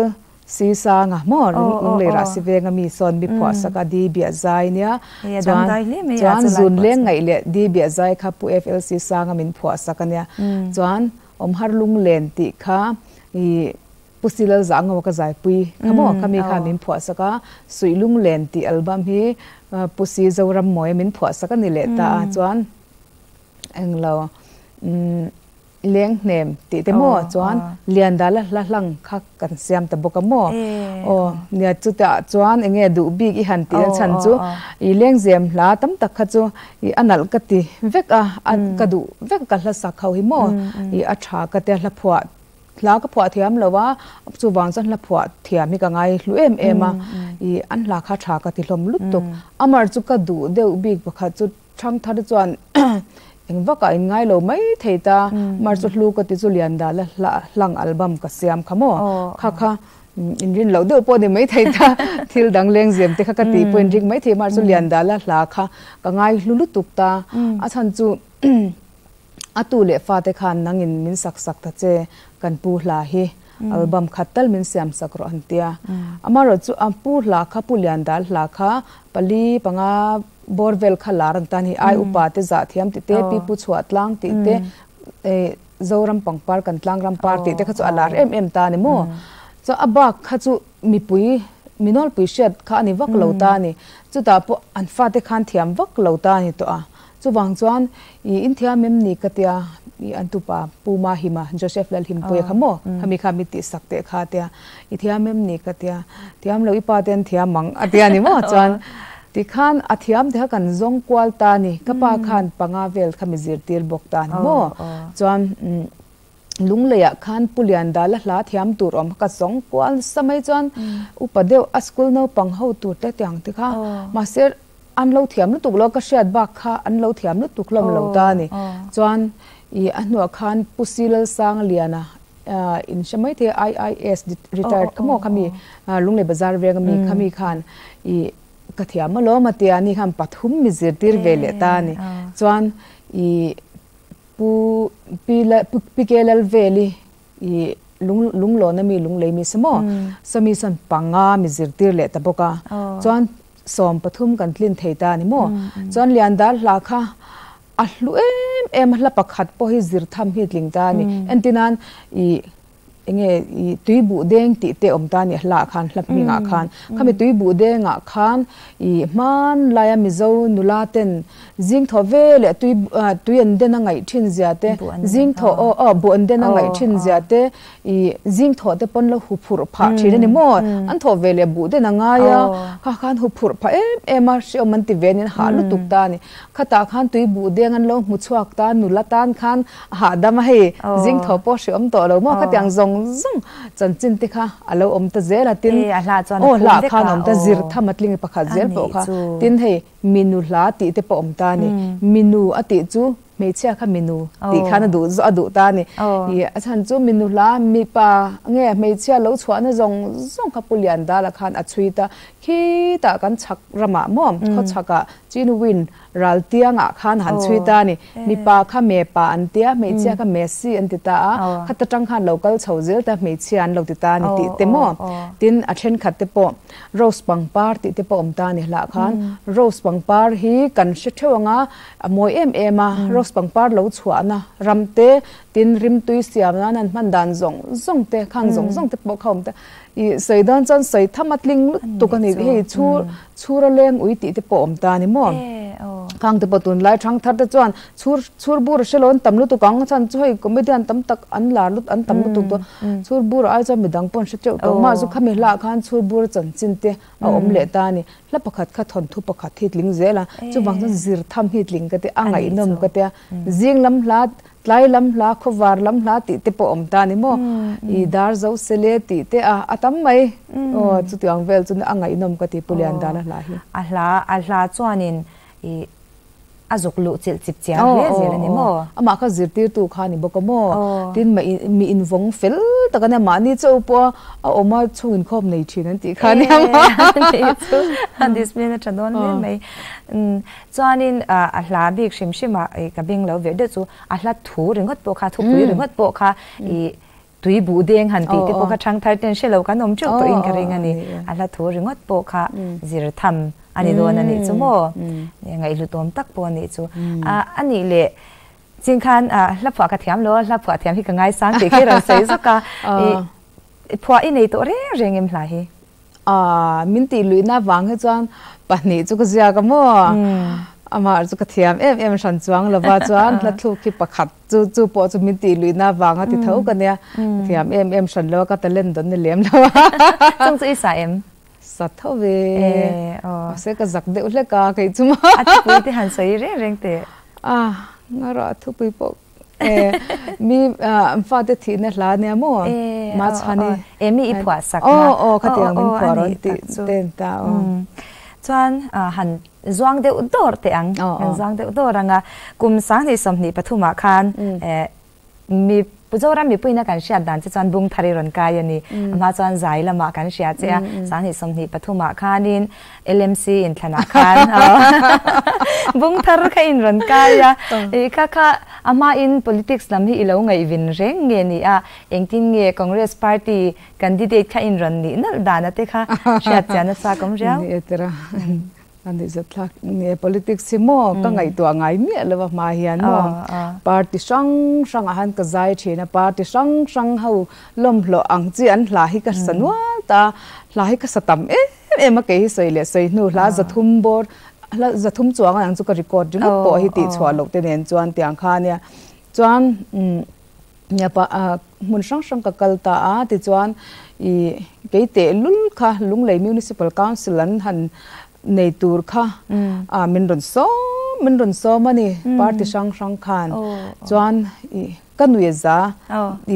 Si Sanga maw Lunglei Rahsi Venga mi sawn mi phuah sak a, Di Biah Zai nia, chuan chuan zun leng ngaih leh Di Biah Zai kha Pu FL Si Sanga min phuah sak a nia, chuan Awmhar lunglen tih kha i Pu Silal Zangawa ka zaipui kha maw kha mi khan min phuah sak a, Suih lunglen tih album hi Pu Si Zorammawia min phuah sak a ni leh ta a, chuan englo Lenghnem tih te maw chuan Liandala hla hlang kha kan siam ta bawk a maw aw nia chutah chuan eng nge duh bik i han tih na chhan chu i lengzem hla tam tak kha chu i a nalh ka ti vek a a ka duh vek a ka hla sak ho hi maw i a tha ka tia hla phuah hla ka phuah thiam lo a chuvang chuan hla phuah thiam hi ka ngai hlu em em a i an hla kha tha ka ti hlawm lutuk amar chu ka duh deuh bik pakhat chu Thangthar chuan eng vakah in ngai lo mai thei ta, mar chu hlu ka ti chu lian dah la hlang album ka siam kha maw, kha kha in rin loh deuh pawh ni mai thei ta, thil dang leng zem te kha ka tih pawh in ring mai thei, mar chu lian dah la hla kha ka ngai hlu lutuk ta, a chhan chu a tu leh fa te khan nang in min sak sak ta che kan pu hla hi album khat tal min siam sak rawh an tia, amaherawh chu a pu hla kha pu lian dal hla kha pali panga Bawr vel kha lar an tan hi ai upa te zah thiam tih te, pi pu chhuah tlang tih te, Zoram pangpar kan tlang ram par tih te kha chu a lar em em ta a ni maw? Chuan a bak kha chu mipui mi nawlpui hriat kha a ni vak lo ta a ni. Chutah pawh an fate khan thiam vak lo ta a ni tawh a. Chuvang chuan i inthiam em ni ka tia i an tupa Pu Mahima, Joseph Lalhimpuia kha maw? Khami kha mi tihsak teh kha tia i thiam em ni ka tia thiam lo i pa te an thiam ang a tia ni maw? Chuan Tikhan a thiam te kha kan zawng kual ta a ni. Ka pa khan panga vel kha mi zirtir bawk ta a ni maw? Chuan Lungleiah khan Pu Liandala hla thiam tur awm kha ka zawng kual nasa mai chuan upa deuh a school naupang ho tur te tiang te kha mahse an lo thiam lutuk lo ka hriat bak kha an lo thiam lutuk hlawm lo ta a ni. Chuan i a hnuah khan Pu Silalsangliana in hre mai thei a IIS retired kha maw khami Lunglei Bazar veng ami khami khan i ka thiam alawm a tia ni khan pathum mi zirtir ve leh ta a ni chuan i pu pi la pi ke lal veli i lung lunglawn ami lunglei mi sa maw sawmi sawn panga mi zirtir leh ta bawk a chuan sawm pathum kan tlin thei ta a ni maw chuan Liandal hla kha A hlu em em a, hla pakhat pawh hi zir tham hi tling ta a ni. Entirnan i enge i tui buh deng tih te awm ta a ni hla ah khan hla hming ah khan. Khami tui buh deng ah khan i hman laia Mizo nula ten zing thaw ve leh tui tui an den a ngaih thin zia te, zing thaw aw aw buh an den a ngaih thin zia te I zing thawh te pawn lo hu phurh phah thin a ni maw? An thawh ve leh buh den a ngai a, kha khan hu phurh phah em em a, hreawm an ti ve anian hah lutuk ta a ni. Khatah khan tui buh deng an lo hmu chhuak ta, nula tan khan a hahdam a hei, zing thawh pawh hreawm tawh lo maw? Khatiang zawng zawng chanchin te kha a lo awm ta zel a, tin aw hlah khan a awm ta, zir tham a tling pakhat zel pawh kha, tin hei minu hla tih te pawh a awm ta a ni. Minu a tih chu Hmeichhia kha minu tih khan a duh zawh a duh ta a ni. I a chhan chu minu hla mipa nge hmeichhia lo chhuahna zawng zawng kha Pu Liandala khan a chhui ta. Khitah kan chhak ramah maw khaw chhakah Chinwin Raltiang ah khan han chhui ta a ni. Mipa kha Mepa an tia, hmeichhia kha Messi an ti ta a, khata tang khan lo kal chho zel ta hmeichhia an lo ti ta a ni tih te maw? Tin, a thenkhat te pawh Rose pangpar tih te pawh awm ta a ni hlah khan. Rose pangpar hi kan hre theuh ang a, a mawi em em a, Rose pangpar lo chhuahna ram te, tin rimtui siam nan an hman dan zawng zawng te, khang zawng zawng te pawh kha awm ta. I sawi dawn chuan sawi tham a tling lutuk a ni. Hei chhur chhur a leng ui tih te pawh awm ta a ni maw? Khang te pawh tunlai thang thar te chuan chhur chhur bur a hre lo an tam lutuk ang chuan chu hei comedian tam tak an lar lut an tam lutuk tawh. Chhur bur ai chuan midang pawh an hre teuh tawh. Mah chu khami hlah khan chhur bur chanchin te a awm leh ta a ni. Hla pakhat kha thawnthu pakhat hi tling zel a, chuvang chuan zir tham hi tling ka tia, a ngaihnawm ka tia. Zing lam hla Tlai lam hla, khawvar lam hla tih te pawh awm ta ni maw? I dar zo sele tih te a, a tam mai. Aw, chutiang vel chu a ngaihnawm ka ti Pu Liandala hla hi. A hla, a hla chuanin i a zuk luh chilh chip chiar hle zel a ni maw? Amah kha zirtirtu kha a ni bawk a maw? Tin, mi invawng fel tak a nia, mahni chauh pawh a awm a chhung inkhawm nei thin an tih kha a nia maw? Tih chu a discipline a tha dawn hle mai. Chuanin a hla bik hrim hrimah i ka beng lo ve deuh chu a hla thu ringawt pawh kha, thupui ringawt pawh kha i tui buh deng han tih te pawh kha thangthar ten hre lo kan awm teuh tawhin ka ring a ni. A hla thu ringawt pawh kha zir tham a ni dawn a nih chu maw? Ngaihhlutawm tak pawh a nih chu. A nih leh ching khan hla phuah ka thiam lo a, hla phuah thiam hi ka ngaisang tih khi rawn sawi zawk a. I phuah i nei tawh reng reng em hla hi? Aaa, min tih luihna vang hi chuan pahnih chu ka ziak a maw? Amah chu ka thiam em em hran chuang lova chuan hla thluk hi pakhat chu chu pawh chu min tih luihna vanga ti tho ka nia. Ka thiam em em hran lo a, ka talent dawn ni lem lo a. Chung chu i sa em? Sa tho ve. Mahse ka zak deuh hlek a kei chu maw? A thupui te han sawi reng reng teh. A, ngarawh a thupui pawh E mi fate thihna hla nia maw ma chhani e mi i phuah sak na aw aw khatiang min phuah rawn tih ten ta aw chuan han zuang deuh dawr teh ang han zuang deuh dawr anga kum sanghnih 23 ah khan mi Zoram mipuiin a kan hriat dan che chuan bung thar i rawn kai a ni a hma chuan zai lamah kan hria che a sanghnih 23 ah khanin LMC inthlanah khan bung thar kha in rawn kai a, i kha kha a hmain politics lam hi i lo ngaihvin reng nge ni a, engtin nge Congress party candidate kha in rawn nih nalh dana te kha hriat chian a chak awm riau. Ni e tira, a nih zat thlak nge politics hi maw ka ngaihtuah ngai miah lo a hma hian maw party hrang hrangah han ka zai thin a, party hrang hrang ho lawmhlawh ang chi an hla hi ka sa nual ta, hla hi ka sa tam em Em em a kei hi sawi leh sawi hnu hla 300 bawr hla 300 chuang ang chu ka record ringawt pawh hi tih chhuah loh te nen chuan tiang kha ania chuan umm pa hmun hrang hrang ka kal ta a tichuan ih kei teh lul kha Lunglei Municipal Council an han nei tur kha ah min rawn sawm min rawn sawm a ni party hrang hrang khan chuan ih ka nui za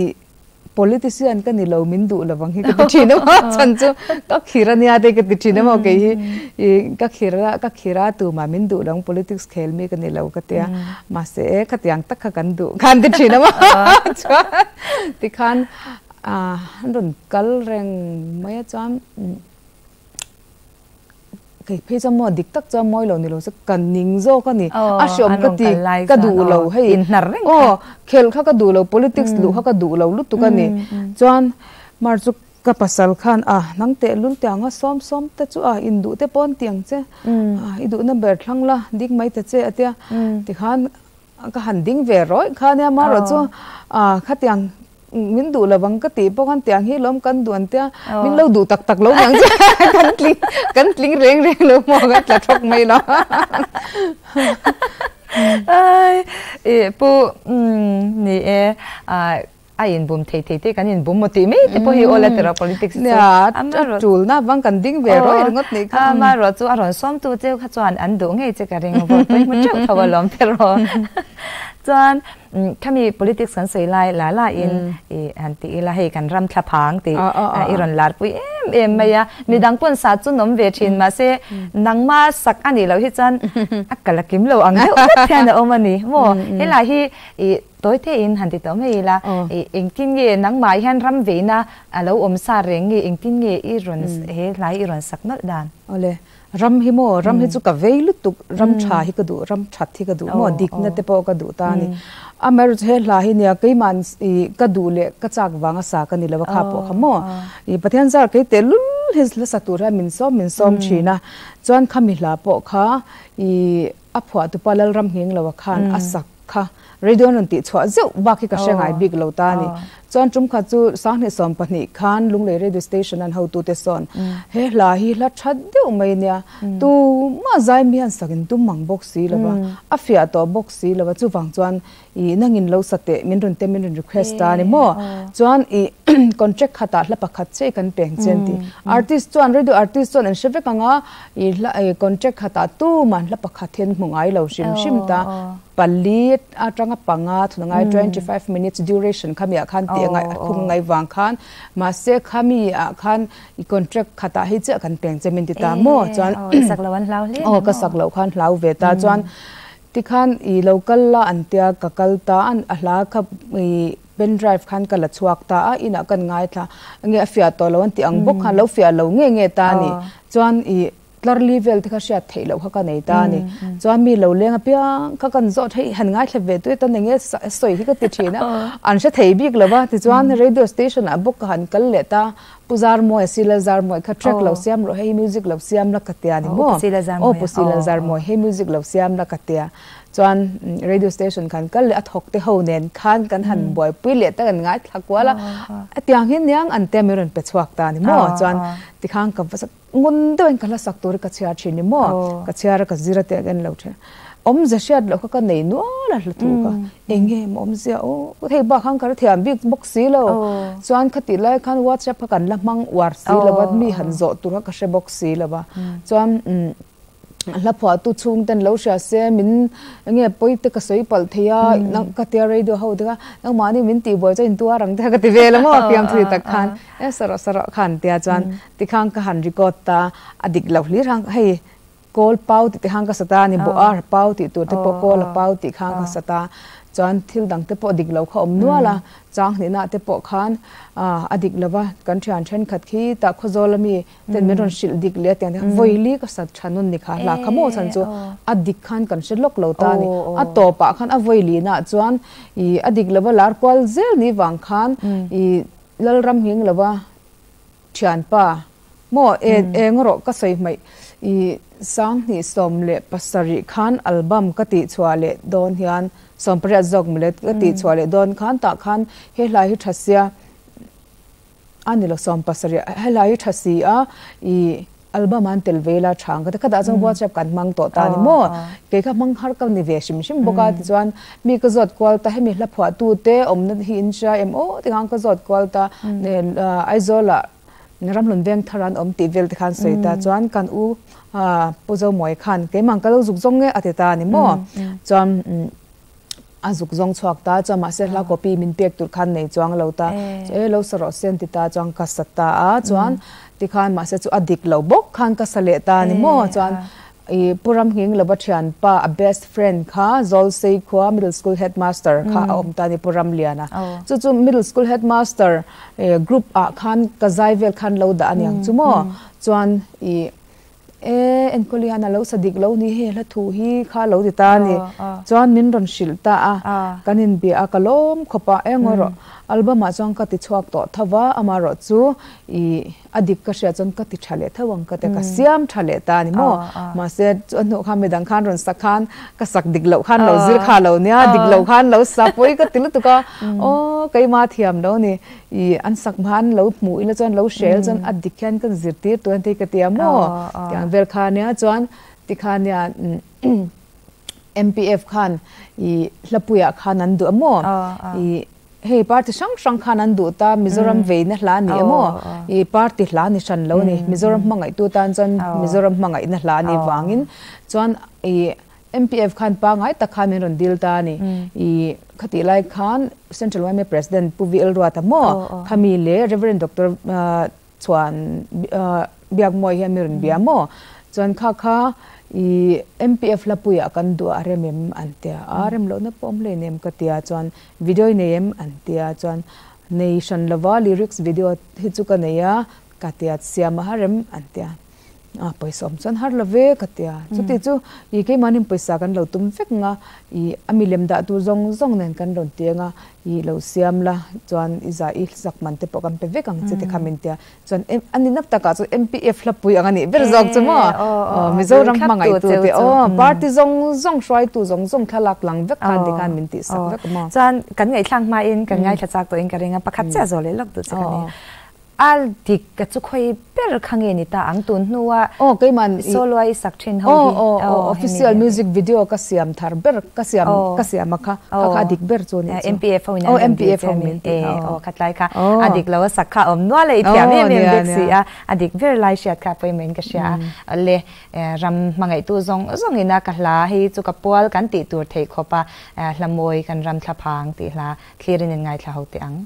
ih Politician ka ni lo min duh lovang hi ka ti thin a maw chhan chu ka khir a nia te ka ti thin a maw kei hi i ka khir a ka khir a tumah min duh lo politics khel mi ka ni lo ka tia mahse e khatiang tak kha kan duh khan ti thin a maw chuan tikhan ah an rawn kal reng mai a chuan. Kei phei chuan maw dik tak chuan mawi lo ni lo se ka ning zawk a ni. A hreawm ka ti ka duh lo hei aw khelh kha ka duh lo politics luh kha ka duh lo lutuk a ni. Chuan mar chu ka pasal khan a nang teh lul teh ang a sawm sawm te chu a induh te pawh an ti ang che i duhna ber thlang la dik mai ta che a tia tikhan Ka han ding ve rawih kha nia marawh chu khatiang min duh lo ang ka tih pawh khan tiang hi lawm kan duh an tia min lo duh tak tak lo ang che kan tling kan tling reng reng lo maw kan tla thawk mai lo. Ai i pu ni e A inbum thei thei te kan inbum maw tih mai te pawh hi aw la tira politics chu. Nia, a tulna vang kan ding ve rawih ringawt nih kha. Amaherawh chu a rawn sawmtu cheu kha chuan an duh ngei che ka ring vote pawh hi hmu teuh tho alawm te rawh. Chuan khami politics kan sawi lai la la in i han ti ila hei kan ram thla phang tih i rawn lar pui em em mai a. Midang pawn sa chu nawm ve thin mahse nangma sak a nih loh hi chuan a kal a kim lo ang deuh tlat hian a awm a ni maw. Helai hi i. Tawi te in han ti tawh mai ila, engtin nge nangmah hian ram veina a lo awm sa reng nge, engtin nge i rawn he hlai i rawn sak nawlh dan? Awle, ram hi maw, ram hi chu ka vei lutuk, ram tha hi ka duh, ram that hi ka duh maw, dikna te pawh ka duh ta a ni. Amaherawhchu chu he hla hi nia keima'n i ka duh leh ka chak vanga sa ka ni lo a kha pawh kha maw. I Pathian zar kei tehlul hi hla sa tur hian min sawm min sawm thin a, chuan khami hla pawh kha i a phuahtupa Lalramngengloa khan a sak kha radio an rawn tih chhuah zeuh bak hi ka hre ngai bik lo ta a ni. Chuan tum khat chu 2012 khan Lunglei radio station an hotute sawn he hla hi hla tha deuh mai nia tumah zai mi hian sak in tum mang bawk si lo va, a fiah tawh bawk si lo va, chuvang chuan ih nangin lo sa teh min rawn te min rawn request ta a ni maw. Chuan ih contract khatah hla pakhat che kan peng che an ti. Artist chuan radio artist chuan an hre vek ang a ih hla contract khatah tumah hla pakhat hi an hmu ngai lo hrim hrim ta. Pali atanga panga thun angai 25 minutes duration khami ah khan tih angai a khum ngai vang khan mahse khami ah khan i contract khatah hei chiah kan peng che min ti ta maw chuan aw ka sak loh khan hlau ve ta chuan tikhan i lo kal la an tia ka kal ta a a hla kha i pen drive khan ka la chhuak ta a inah kan ngaithla nge a fiah tawh lo an tih ang bawk khan lo fiah lo nge nge ta a ni chuan i Tlar li vel te kha hriat theih loh kha ka nei ta a ni. Chuan mi lo leng apiang kha kan zawt hei han ngaithla ve tui atan enge sawi hi ka ti thin a, an hre thei bik lo va. Tichuan radio station ah bawk ka han kal leh ta, Pu Zarmawi a Sila Zarmawi kha track lo siam rawh hei music lo siam la ka tia ni maw? Aw Pu Sila Zarmawi hei music lo siam la ka tia. Chuan radio station khan kal leh a thawk te ho nen khan kan han buaipui leh ta kan ngaithla kual a, hetiang hi niang an tia min rawn pe chhuak ta ni maw? Chuan tikhan ka va Ngun deuhin ka hla sak tur hi ka chhiar thin ni maw? Ka chhiar a ka zir a tih ang en lo thin. Awmze hriat loh kha ka nei nual a hla thu kha. Eng nge maw awmzia aw hei bak khan ka la thiam bik bawk si lo. Chuan khatih lai khan WhatsApp kha kan la hmang uar si lo va, mi han zawh tur kha ka hre bawk si lo va. Chuan hla phuahtu chhungten lo hria se min eng nge pawi te ka sawi palh thei a, ka tia radio ho te kha nangmahni min tihbuai chuan intuar ang te kha ka ti vel a maw fiamthu tak khan e sarawh sarawh khan tia chuan Tikhan ka han record ta, a dik loh hlir khan hei kawl pau tih te khan ka sa ta a ni, bawh ar pau tih tur te pawh kawl a pau tih khan ka sa ta, chuan thil dang te pawh dik lo kha awm nual a, chang hnihna te pawh khan a dik lo va, kan thian thenkhat khi tah Khawzawl ami ten min rawn hrilh dik leh a tiang te khan vawili ka sa tha nun ni kha hla kha maw chhan chu a dik khan kan hre lawk lo ta a ni, a tawpah khan a vawilina chuan ih a dik lo va lar kual zel ni vang khan ih Lalram nghing lo va. Thianpa, maw e eng rawh ka sawi hmaih i 2017 khan album ka tih chhuah leh dawn hian 18 zawk mawle ka tih chhuah leh dawn khan tah khan he hla hi tha sia a ni lo 17 he hla hi tha si a i album an tel ve la tha ang ka ti khatah chuan WhatsApp kan hmang tawh ta ni maw kei kha hmang har ka ni ve hrim hrim bawk a tichuan mi ka zawt kual ta hemi hla phuah tu te awmna hi in hria em aw tikhan ka zawt kual ta Aizawl ah Ramhlun veng thar an awm tih vel te khan sawi ta chuan kan u Pu Zomawi khan keimah ka lo zuk zawng nge a ti ta ni maw chuan A zuk zawng chhuak ta chuan mahse hla copy min pek tur khan nei chuang lo ta e lo sa rawh se an ti ta chuan ka sa ta a chuan tikhan mahse chu a dik lo bawk khan ka sa leh ta ni maw chuan i Pu Ramnghing lova thianpa a best friend kha Zawlsei khua middle school headmaster kha a awm ta ni Pu Ramliana chu chu middle school headmaster group ah khan ka zai vel khan lo dah aniang chu maw chuan i E, Enkawli hian a lo sa dik lo ni hei hla thu hi kha lo ti ta a ni. Chuan min rawn hrilh ta a, kan inbia a, ka lawm khawp a, eng erawh album ah chuan ka ti chhuak tawh tho va, amaherawh chu i a dik ka hriat chuan ka ti tha leh tho ang ka ti a, ka siam tha leh ta a ni maw. Mahse chu a hnuah khan midang khan rawn sak khan ka sak dik loh khan lo zir kha lo nia, dik loh khan lo sa pawi ka ti lutuk a, aw keimah thiam lo ni. I an sak hma an lo hmuh ila chuan lo hrel chuan a dik hian kan zirtir tur an ti ka ti a maw tiang vel kha nia chuan tikhan nia MPF khan i hlapuiah khan an duh a maw i hei party hrang hrang khan an duh ta Mizoram veina hla a ni a maw i party hla ni hran lo a ni Mizoram hmangaihtu tan chuan Mizoram hmangaihna hla a nih vangin chuan i MPF khan pangngai tak khan min rawn dil ta a ni. I khatih lai khan Central yma President Pu VL Ruata maw khami leh Rev. Doctor Chhuan Biakmawi hian min rawn bia maw. Chuan kha kha i MPF hlapuiah kan duh a rem em an tia a, rem lohna pawh awm hleinem ka tia chuan video i nei em an tia chuan nei hran lova lyrics video hi chu ka nei a ka tia siam a ha rem an tia. A pawisa awm chuan har lo ve ka ti a, chuti chu i keimahni pawisa kan lo tum vek ang a, i a milem dah tur zawng zawng nen kan rawn ti ang a, i lo siam la chuan i za i zak man te pawh kan pe vek ang che ti kha min ti a, chuan a ni nap takah chuan MPF hlapui ang a nih ber zawk chu maw, aw Mizoram hmangaihtu te aw party zawng zawng hruaitu zawng zawng thlalak lang vek khan ti khan min tihsak vek a maw. Chuan kan ngaihthlak hmain kan ngaithla chak tawhin ka ring a, pakhat chiah zawh leh lawk duh che ka ni. A dik ka chu khawi ber kha nge ni ta ang tun hnua Aw keiman i solo a i sak thin ho hi. Aw aw aw official music video ka siam thar ber ka siam ka siam a kha kha kha a dik ber chu nih chu. MPF ho in an rawn dil che a mi e aw khatlai kha a dik lo a sak kha a awm nual a i thiam em em bek si a a dik ber lai hriat kha pawimawh in ka hria a le ram hmangaihtu zawng zawng ina ka hla hei chu ka pual kan tih tur theih khawp a hla mawi kan ram thla phang tih hla thlir in in ngaithla ho teh ang.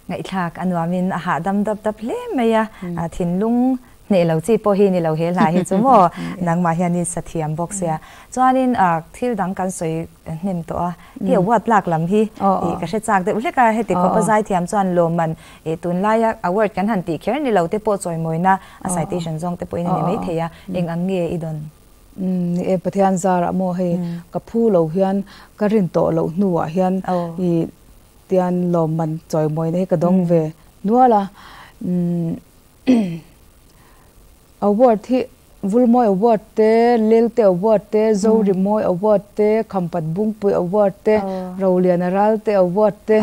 Ngaihthlak a nuamin a hahdam dap dap hle mai a, thinlung hneh lo chi pawh hi ni lo he hla hi chu maw nangmah hian i sa thiam bawk sia. Chuanin thil dang kan sawi hnem tawh a, i award lak lam hi ka hre chak deuh hlek a, heti khawpa zaithiam chuan lawmman tunlaia award kan han tih kher ni lo te pawh chawimawina a citation zawng te pawhin a ni maithei a, eng ang nge i dawn? Ni e, Pathian zarah maw hei ka phu lo hian ka rin tawh loh hnuah hian i tian lawmman chawimawina hi ka dawng ve nual a. Award hi Vulmawi Award te, Lelte Award te, Zorimawi Award te, Khampat Bungpui Award te, Roliana Ralte Award te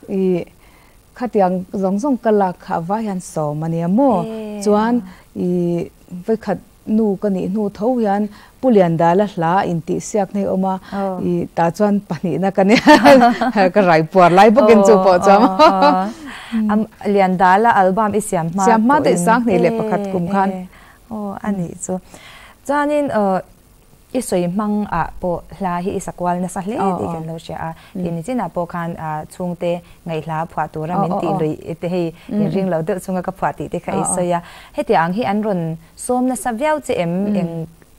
i khatiang zawng zawng ka lak kha avai hian sawm a nia maw? Chuan i vawikhat. Nu ka nih hnu tho hian Pu Liandala hla intihsiak na hi a awm a, i tah chuan pahnihna ka nia, ka rai puar lai bawkin chu pawh chuan. Liandala album i siam hma Siam hma daih Sanghnih leh pakhat kum khan. Aw a nih chu. Chuanin i sawi hmang ah pawh hla hi i sakual nasa hle tih kan lo hria a, tih ni chinah pawh khan chhungte Ngaihhla phuah tura min tih luih te hei inring lo deuh chunga ka phuah tih te kha i sawi a. Hetiang ang hi an rawn sawm nasa viau che em? Eng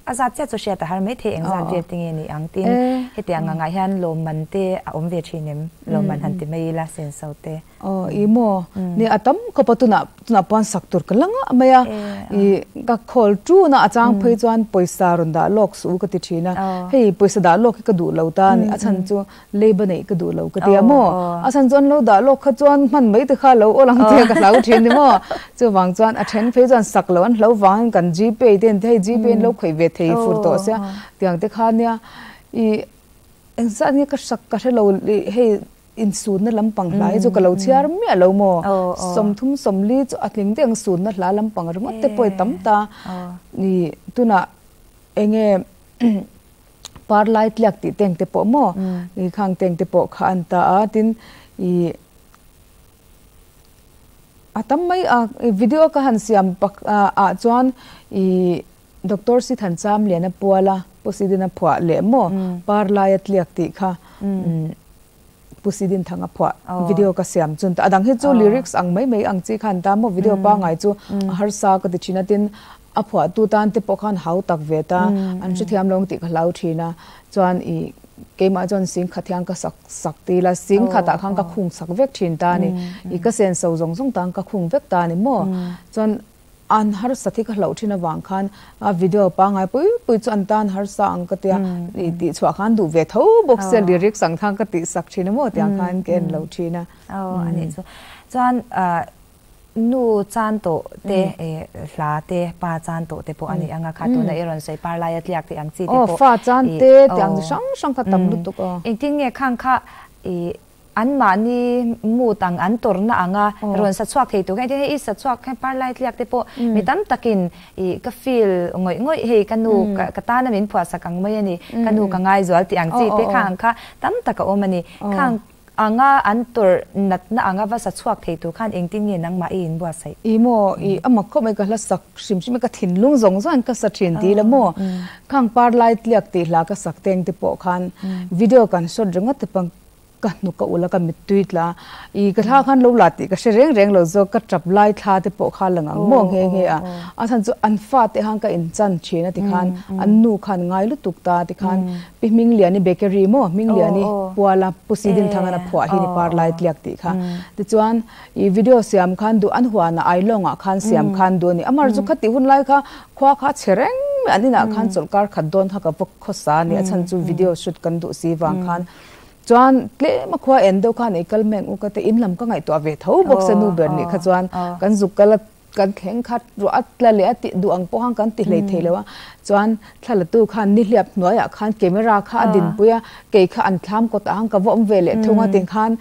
a zat chiah chu hriat a har mai thei eng zat vel te nge ni ang tin hetiang angah hian lawmman te a awm ve thin em? Lawmman han ti mai ila senso te. Aw i maw? Ni a tam khawp a tunah tunah pawn sak tur ka la ngah mai a. I ka khawl tun a a chang phei chuan pawisa rawn dah lawk suh u ka ti thin a. Hei pawisa dah lawk hi ka duh lo ta a ni a chhan chu Leiba neih ka duh lo ka ti a maw? A chhan chuan lo dah lawk kha chuan hman mai te kha lo awl ang che ka hlau thin ni maw? Chuvang chuan a then phei chuan sak lo an hlo vangin kan Gpay te an ti hei Gpay an lo khawih ve thei fur tawh sia tiang te kha nia i engzat nge ka sak ka hre lo hei insunna lampang hla hi chu ka lo chhiar miah lo maw? 30 40 chu a tling deuh ang sunna hla lampang ringawt te pawh i tam ta i tunah enge Par lai tliak tih teng te pawh maw i khang teng te pawh kha an ta a tin i a tam mai a video ka han siam pak ah chuan i Doctor Sithan Chamliana puala Pu Sidina phuah leh maw par laia tliak tih kha Pu Sidin Thanga phuah video ka siam chun ta a dang hi chu lyrics ang mai mai ang chi khan ta maw video pangai chu a harsa ka ti thin a tin a phuah tu tan te pawh khan hau tak ve ta an hrethiam lo ang tih ka hlau thin a chuan i keimah chuan sing khat hian ka sak sak ti ila sing khatah khan ka khung sak vek thin ta a ni i ka senso zawng zawng tan ka khung vek ta a ni maw chuan An harsa thi ka hlauh thin avang khan a video pangngai pui pui chu an tan harsa ang ka tia i tih chhuah khan duh ve tho bawk sia lyrics ang khan ka tih sak thin a maw tiang khan ka en lo thin a. Aw a nih chu. Chuan nu chan tawh te hla te pa chan tawh te pawh a nih ang a kha tuna i rawn sawi par laia tliak tih ang chi te pawh. Aw fa chan te tih ang chi hrang hrang kha tam lutuk aw. Engtin nge khang kha i Anmahni mood ang an tawrhna anga rawn sa chhuak thei tur kha engtin hei i sa chhuak kha par lai tliak te pawh mi tam takin ih ka feel ngawih ngawih hei ka nu ka tana min phuahsak ang mai a ni ka nu ka ngaizual tih ang chi te kha ang kha tam tak a awm a ni. Khang anga an tawrh natna anga va sa chhuak thei tur khan engtin nge nangmah i inbuatsaih? Ih maw ih a mak khawp mai ka hla sak hrim hrim a ka thinlung zawng zawng in ka sa thin tih la maw khang par lai tliak tih hla ka sak teng te pawh khan video kan shot ringawt te pawh Ka hnuk a ulh a, ka mittui tla. I ka thla khan lo la tih ka hre reng reng lo zawk, ka tap lai thla te pawh kha la ngang maw nghe nghe a. A chhan chu an fate khan ka inchan thin a tikhan an nu khan ngai lutuk ta tikhan Pi Hmingliani bakery maw Hmingliani Puala Pu Sidinthangana phuah hi ni par lai tliak tih kha. Tichuan i video siam khan duh an huanah Ailawngah khan siam khan duh a ni. Amar chu khati hun lai kha khua kha a chhe reng mai an inah khan chawlhkar khat dawn kha ka va khawsa a ni. A chhan chu video shoot kan duh si vang khan. Chuan tlem a khua en deuh khan ei kal meng u ka te in lam ka ngaihtuah ve tho bawk se nu ber nih kha chuan kan zuk kal a kan thleng khat ruah a tla leh a tih duh ang pawh khan kan ti hlei thei lo a chuan thla la tu khan nihliap hnuaiah khan camera kha a dinpui a kei kha an thlam kawtah khan ka va awm ve leh thung a ti khan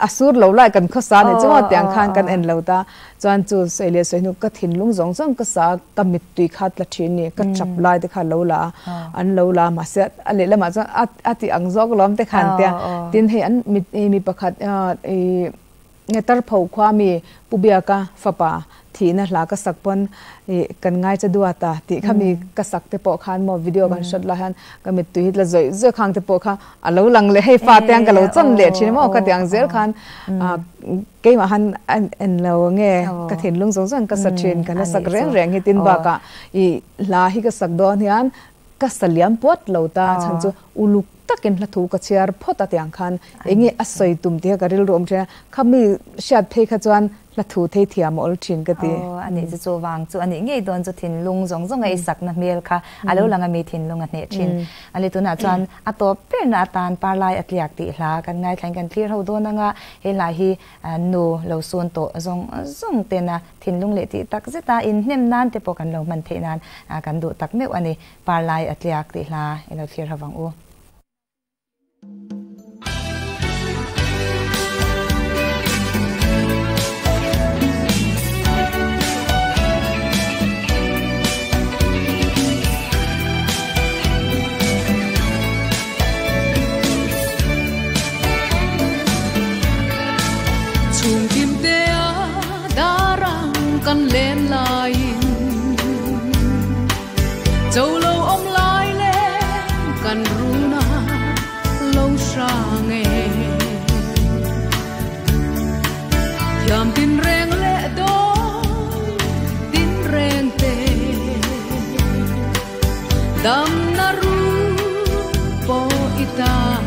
a sur lo lai kan khawsa nih chu maw tiang khan kan en lo ta chuan chu sawi leh sawi hnu ka thinlung zawng zawng ka sa ka mittui kha tla thin ni ka tap lai te kha lo la a an lo la mahse a lehlamah chuan a a tih ang zawk lawm te khan tia tin hei an mi mi pakhat ih nge tarpho khua mi Pu Biaka fapa Thihna hla ka sak pawn ih kan ngai che duat a tih kha mi ka sak te pawh khan maw video kan hrat lai hian ka mittui hi tla zawih zawih khang te pawh kha a lo lang leh hei fate ang ka lo chawn leh thin maw ka ti ang zel khan ah keimah han a en lo nge ka thinlung zawng zawng ka sa thin ka la sak reng reng hi tin bakah ih hla hi ka sak dawn hian ka sa liam puat lo ta chhan chu uluk takin hla thu ka chhiar phawt a tiang khan eng nge a sawi tum tih kha ka rilru awm thin a kha mi hriat phei kha chuan Hla thu thei thiam a awl thin ka ti. Aw, a nih chu chu vang chu a nih ngei dawn chu thinlung zawng zawng a i sakna hmel kha a lo lang a mi thinlung a hneh thin. A ni tunah chuan a tawp berna atan Parlai a tliak tih hla kan ngaithlain kan thlir ho dawn anga he hla hi nu lo sun tawh zawng zawng tena thinlung leh tih tak zeta inhnem nan te pawh kan lo hman theih nan kan duh tak meuh a ni. Parlai a tliak tih hla i lo thlir ho vang u. runa lo hrang e. Thiam tin reng leh dawn tin reng te dam na ru pawh i tan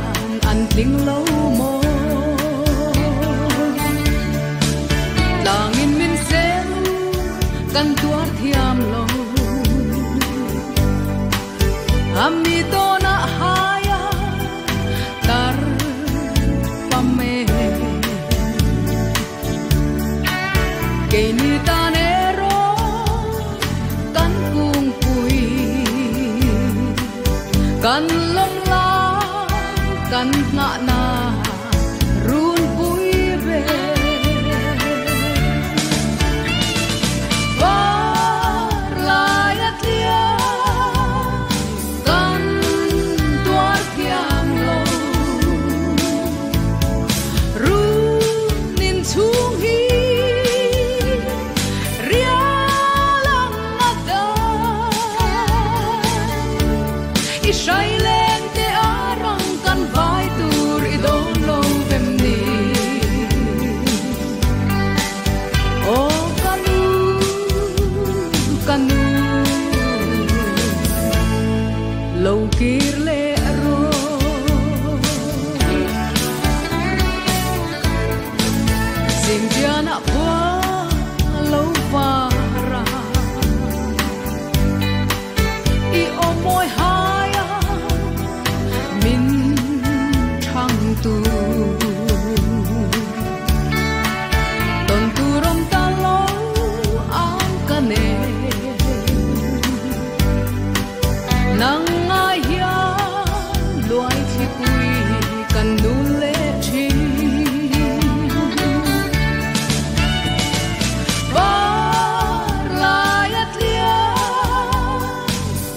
an tling lo maw. Tlangin min sel kan tuar thiam lo ami tona haya tar pame keini tan ero kan kung pui kan long la kan nga na run pui ve var lai atlia kan tuar thiam lo run in chung hi rialang ada i shai len te arang kan vai tur i don lo vem ni o kanu kanu lo kir le ro sing tiana khua lo vara i o moi haya min thang tu ton tu rom ta lo ang ka ne nang ai hian luai thli pui kan nu le thin var lai atlia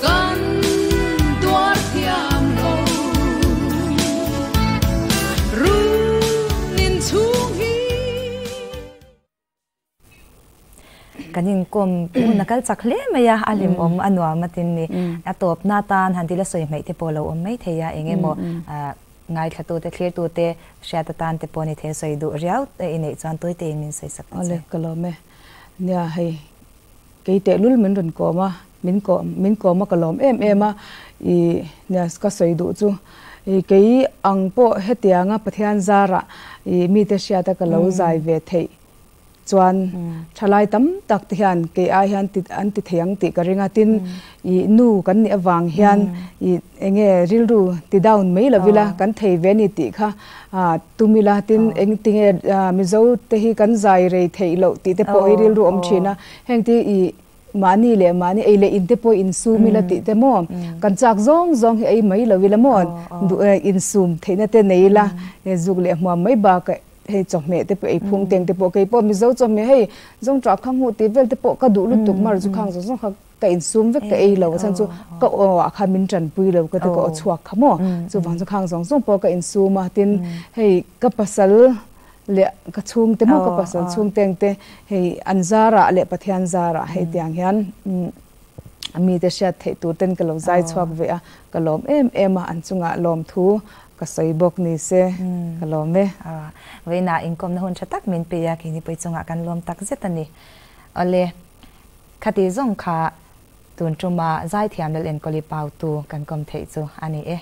kan tuar thiam lo run in chung hi kanin kom mun akal chak hle maya alim om anwa matin ni atop na tan han tila soi mai te polo om mai theya engemo ngai thatu te thlir tu te hriata tan te pawh ni the soi du riau te inei chuan toi te min soi sak ale kalome nia hei keite lul min ron koma min ko ma kalom em em a i nia ka soi du chu i kei ang po hetianga Pathian zara i mi te hriata ka lo zai ve thei chuan thalai tam tak te hian ke ai hian ti an ti theiang ti ka ringa tin i nu kan ni awang hian i enge rilru ti down mai lovila kan thei ve ni ti kha a tumila tin eng tinge mizo te hi kan zai rei thei lo ti te pawh hi rilru awm thina heng ti i mani le mani ei le in te pawh in sumila ti te mo kan chak zong zong hi ei mai lovila mo du in sum theina te nei la zuk le hmuam mai ba ka hei chawhmeh te pawh ei phung teng te pawh kei pawh mizo chawhmeh hei zong trap khang hu ti vel te pawh ka duh lutuk mar chu khang zawng zawng kha ka insum vek ka ei lo chan chu ka aw ah kha min tan pui lo ka te ka aw chhuak kha maw chu vang chu khang zawng zawng pawh ka insum a tin hei ka pasal leh ka chhung te maw ka pasal chhung teng te hei an zarah leh Pathian zarah hei tiang hian mi te hriat theih tur ten ka lo zai chhuak ve a ka lawm em em a an chungah lawm thu ka sawi bawk ni se ka lawm e. Vawiinah inkawmna hun tha tak min pe a, keini pawh i chungah kan lawm tak zet a ni. Awle, khati zawng kha tun tuma Zaithiam Lal Enkawli Pautu kan kawm theih chu a ni e.